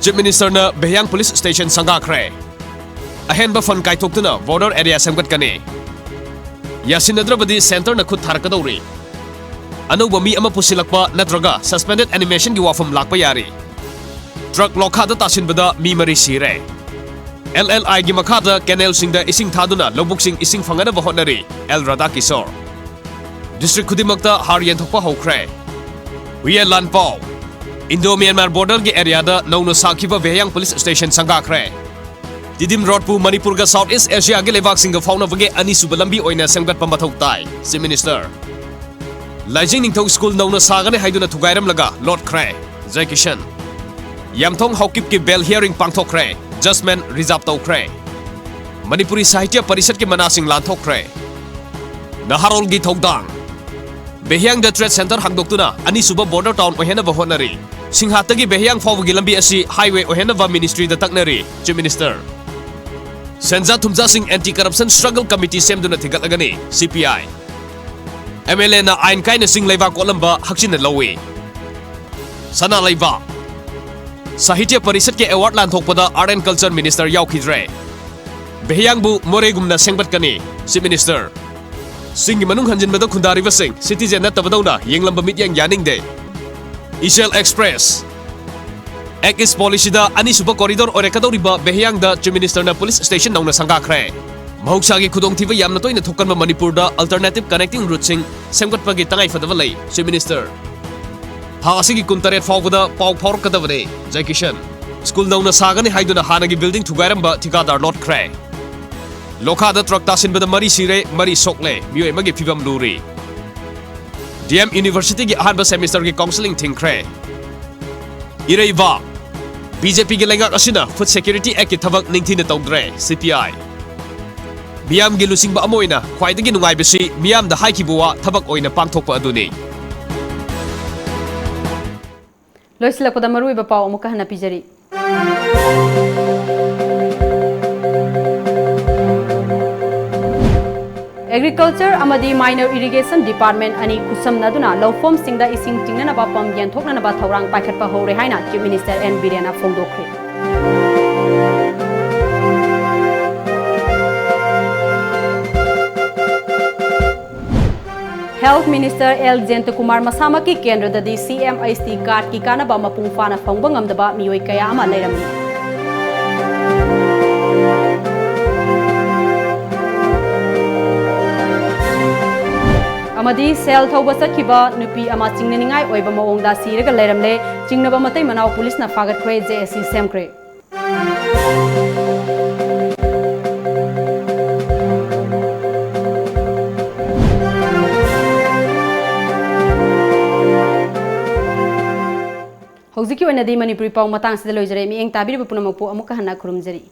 Chief Minister ꯅ ꯚꯦꯍꯤꯌꯥꯡ police station ꯁꯪꯒꯥꯈ꯭ꯔꯦ꯫ ꯑꯍꯦꯟꯕ fund ꯀꯥꯏꯊꯣꯛꯇꯨꯅ border area ꯁꯦꯝꯒꯠꯀꯅꯤ꯫ ꯌꯥꯁꯤꯟꯅꯗ꯭ꯔꯕꯗꯤ centre ꯅ ꯈꯨꯠ ꯊꯥꯔꯛꯀꯗꯧꯔꯤ꯫ ꯑꯅꯧꯕ ꯃꯤ ꯑꯃ ꯄꯨꯁꯤꯜꯂꯛꯄ ꯅꯠꯇ꯭ꯔꯒ suspended animation ꯒꯤ ꯋꯥꯐꯝ ꯂꯥꯛꯄ ꯌꯥꯔꯤ꯫ Truck ꯂꯣꯈꯥꯗ ꯇꯥꯁꯤꯟꯕꯗ ꯃꯤ ꯃꯔꯤ ꯁꯤꯔꯦ꯫ L L I ꯒꯤ ꯃꯈꯥꯗ canal ꯁꯤꯡꯗ ꯏꯁꯤꯡ ꯊꯥꯗꯨꯅ ꯂꯧꯕꯨꯛꯁꯤꯡ ꯏꯁꯤꯡ ꯐꯪꯅꯅꯕ ꯍꯣꯠꯅꯔꯤ, L ꯔꯥꯙꯥꯀꯤꯁꯣꯔ꯫ District ꯈꯨꯗꯤꯡꯃꯛꯇ ꯍꯥꯔ ꯌꯦꯟꯊꯣꯛꯄ ꯍꯧꯈ꯭ꯔꯦ꯫ ꯍꯨꯌꯦꯟ ꯂꯥꯟꯄꯥꯎ꯫ Indo-Myanmar border-ꯒꯤ area-ꯗ ꯅꯧꯅ ꯁꯥꯈꯤꯕ ꯚꯦꯍꯌꯥꯡ police station ꯁꯪꯒꯥꯈ꯭ꯔꯦ꯫ ꯇꯤꯗꯤꯝ ꯔꯣꯗꯄꯨ ꯃꯅꯤꯄꯨꯔꯒ South East Asia-ꯒꯤ ꯂꯩꯕꯥꯛꯁꯤꯡꯒ ꯐꯥꯎꯅꯕꯒꯤ ꯑꯅꯤꯁꯨꯕ ꯂꯝꯕꯤ ꯑꯣꯏꯅ ꯁꯦꯝꯒꯠꯄ ꯃꯊꯧ ꯇꯥꯏ, Chief Minister꯫ ꯂꯥꯏꯖꯤꯡ ꯅꯤꯡꯊꯧ ꯁ꯭ꯀꯨꯜ ꯅꯧꯅ ꯁꯥꯒꯅꯤ ꯍꯥꯏꯗꯨꯅ ꯊꯨꯒꯥꯏꯔꯝꯂꯒ ꯂꯣꯠꯈ꯭ꯔꯦ, Jai Kishan꯫ ꯌꯥꯝꯊꯣꯡ ꯍꯥꯎꯀꯤꯞꯀꯤ bail hearing ꯄꯥꯡꯊꯣꯛꯈ꯭ꯔꯦ, judgment reserve ꯇꯧꯈ꯭ꯔꯦ꯫ ꯃꯅꯤꯄꯨꯔꯤ ꯁꯥꯍꯤꯇ꯭ꯌ ꯄꯔꯤꯁꯠꯀꯤ ꯃꯅꯥꯁꯤꯡ ꯂꯥꯟꯊꯣꯛꯈ꯭ꯔꯦ꯫ ꯅꯍꯥꯔꯣꯜꯒꯤ ꯊꯧꯗꯥꯡ꯫ ꯚꯦꯍꯌꯥꯡꯗ trade centre ꯍꯥꯡꯗꯣꯛꯇꯨꯅ ꯑꯅꯤꯁꯨꯕ border town ꯑꯣꯏꯍꯟꯅꯕ ꯍꯣꯠꯅꯔꯤ꯫ ꯁꯤꯡꯍꯥꯠꯇꯒꯤ ꯚꯦꯍꯌꯥꯡ ꯐꯥꯎꯕꯒꯤ ꯂꯝꯕꯤ ꯑꯁꯤ highway ꯑꯣꯏꯍꯟꯅꯕ ministry-ꯗ ꯇꯛꯅꯔꯤ, Chief Minister꯫ ꯁꯦꯟꯖꯥ ꯊꯨꯝꯖꯥꯁꯤꯡ Anti Corruption Struggle Committee ꯁꯦꯝꯗꯨꯅ ꯊꯤꯒꯠꯂꯒꯅꯤ, C P I꯫ M L A-ꯅ ꯑꯥꯏꯟ ꯀꯥꯏꯅ ꯆꯤꯡ ꯂꯩꯕꯥꯛ ꯀꯣꯠꯂꯝꯕ ꯍꯛꯆꯤꯟꯅ ꯂꯧꯏ꯫ ꯁꯅꯥ ꯂꯩꯕꯥꯛ꯫ ꯁꯥꯍꯤꯇ꯭ꯌ ꯄꯔꯤꯁꯠꯀꯤ award ꯂꯥꯟꯊꯣꯛꯄꯗ Art and Culture Minister ꯌꯥꯎꯈꯤꯗ꯭ꯔꯦ꯫ ꯚꯦꯍꯌꯥꯡꯕꯨ ꯃꯣꯔꯦꯒꯨꯝꯅ ꯁꯦꯝꯒꯠꯀꯅꯤ, Chief Minister꯫ ꯆꯤꯡꯒꯤ ꯃꯅꯨꯡ ꯍꯟꯖꯤꯟꯕꯗ ꯈꯨꯟꯗꯥꯔꯤꯕꯁꯤꯡ citizen ꯅꯠꯇꯕꯗꯧꯅ ꯌꯦꯡꯂꯝꯕ ꯃꯤꯠꯌꯦꯡ ꯌꯥꯅꯤꯡꯗꯦ꯫ ꯏꯆꯦꯜ Express꯫ Act East policy-ꯗ ꯑꯅꯤꯁꯨꯕ corridor ꯑꯣꯏꯔꯛꯀꯗꯧꯔꯤꯕ ꯚꯦꯍꯌꯥꯡꯗ Chief Minister-ꯅ police station ꯅꯧꯅ ꯁꯪꯒꯥꯈ꯭ꯔꯦ꯫ ꯃꯍꯧꯁꯥꯒꯤ ꯈꯨꯗꯣꯡꯊꯤꯕ ꯌꯥꯝꯅ ꯇꯣꯏꯅ ꯊꯣꯛꯀꯟꯕ ꯃꯅꯤꯄꯨꯔꯗ alternative connecting route-ꯁꯤꯡ ꯁꯦꯝꯒꯠꯄꯒꯤ ꯇꯉꯥꯏꯐꯗꯕ ꯂꯩ, Chief Minister꯫ ꯊꯥ ꯑꯁꯤꯒꯤ ꯀꯨꯟꯇꯔꯦꯠ ꯐꯥꯎꯕꯗ ꯄꯥꯎ ꯐꯥꯎꯔꯛꯀꯗꯕꯅꯤ, Jai Kishan꯫ ꯁ꯭ꯀꯨꯜ ꯅꯧꯅ ꯁꯥꯒꯅꯤ ꯍꯥꯏꯗꯨꯅ ꯍꯥꯟꯅꯒꯤ building ꯊꯨꯒꯥꯏꯔꯝꯕ ꯊꯤꯀꯥꯗꯥꯔ ꯂꯣꯠꯈ꯭ꯔꯦ꯫ ꯂꯣꯈꯥꯗ truck ꯇꯥꯁꯤꯟꯕꯗ ꯃꯔꯤ ꯁꯤꯔꯦ, ꯃꯔꯤ ꯁꯣꯛꯂꯦ, ꯃꯤꯑꯣꯏ ꯑꯃꯒꯤ ꯐꯤꯕꯝ ꯂꯨꯔꯤ꯫ D M University-ꯒꯤ ꯑꯍꯥꯟꯕ semester-ꯒꯤ counselling ꯊꯤꯡꯈ꯭ꯔꯦ꯫ ꯏꯔꯩꯕꯥꯛ꯫ B J P-ꯒꯤ ꯂꯩꯉꯥꯛ ꯑꯁꯤꯅ Food Security Act-ꯀꯤ ꯊꯕꯛ ꯅꯤꯡꯊꯤꯅ ꯇꯧꯗ꯭ꯔꯦ, C P I꯫ ꯃꯤꯌꯥꯝꯒꯤ ꯂꯨꯆꯤꯡꯕ ꯑꯃ ꯑꯣꯏꯅ ꯈ꯭ꯋꯥꯏꯗꯒꯤ ꯅꯨꯡꯉꯥꯏꯕꯁꯤ ꯃꯤꯌꯥꯝꯗ ꯍꯥꯏꯈꯤꯕ ꯋꯥ ꯊꯕꯛ ꯑꯣꯏꯅ ꯄꯥꯡꯊꯣꯛꯄ ꯑꯗꯨꯅꯤ꯫ ꯂꯣꯏꯁꯤꯜꯂꯛꯄꯗ ꯃꯔꯨꯑꯣꯏꯕ ꯄꯥꯎ ꯑꯃꯨꯛꯀ ꯍꯟꯅ ꯄꯤꯖꯔꯤ꯫ Agriculture ꯑꯃꯗꯤ Minor Irrigation Department ꯑꯅꯤ ꯈꯨꯠꯁꯝꯅꯗꯨꯅ ꯂꯧꯐꯝꯁꯤꯡꯗ ꯏꯁꯤꯡ ꯆꯤꯡꯅꯅꯕ pump ꯌꯦꯟꯊꯣꯛꯅꯅꯕ ꯊꯧꯔꯥꯡ ꯄꯥꯏꯈꯠꯄ ꯍꯧꯔꯦ ꯍꯥꯏꯅ Chief Minister N ꯕꯤꯔꯦꯟꯅ ꯐꯣꯡꯗꯣꯛꯈ꯭ꯔꯦ꯫ Health Minister L ꯖꯌꯟꯇꯀꯨꯃꯥꯔ ꯃꯁꯥꯃꯛꯀꯤ ꯀꯦꯟꯗ꯭ꯔꯗꯗꯤ C M H D card-ꯀꯤ ꯀꯥꯟꯅꯕ ꯃꯄꯨꯡ ꯐꯥꯅ ꯐꯪꯕ ꯉꯝꯗꯕ ꯃꯤꯑꯣꯏ ꯀꯌꯥ ꯑꯃ ꯂꯩꯔꯝꯃꯤ꯫ ꯑꯃꯗꯤ ꯁꯦꯜ ꯊꯧꯕ ꯆꯠꯈꯤꯕ ꯅꯨꯄꯤ ꯑꯃ ꯆꯤꯡꯅꯅꯤꯡꯉꯥꯏ ꯑꯣꯏꯕ ꯃꯑꯣꯡꯗ ꯁꯤꯔꯒ ꯂꯩꯔꯝꯂꯦ꯫ ꯆꯤꯡꯅꯕ ꯃꯇꯩ ꯃꯅꯥꯎ ꯄꯨꯂꯤꯁꯅ ꯐꯥꯒꯠꯈ꯭ꯔꯦ, ꯖꯦ ꯑꯦꯁ ꯁꯤ ꯁꯦꯝꯈ꯭ꯔꯦ꯫ ꯍꯧꯖꯤꯛꯀꯤ ꯑꯣꯏꯅꯗꯤ ꯃꯅꯤꯄꯨꯔꯤ ꯄꯥꯎ ꯃꯇꯥꯡꯁꯤꯗ ꯂꯣꯏꯖꯔꯦ꯫ ꯃꯤꯠꯌꯦꯡ ꯇꯥꯕꯤꯔꯤꯕ ꯄꯨꯝꯅꯃꯛꯄꯨ ꯑꯃꯨꯛꯀ ꯍꯟꯅ ꯈꯨꯔꯨꯝꯖꯔꯤ꯫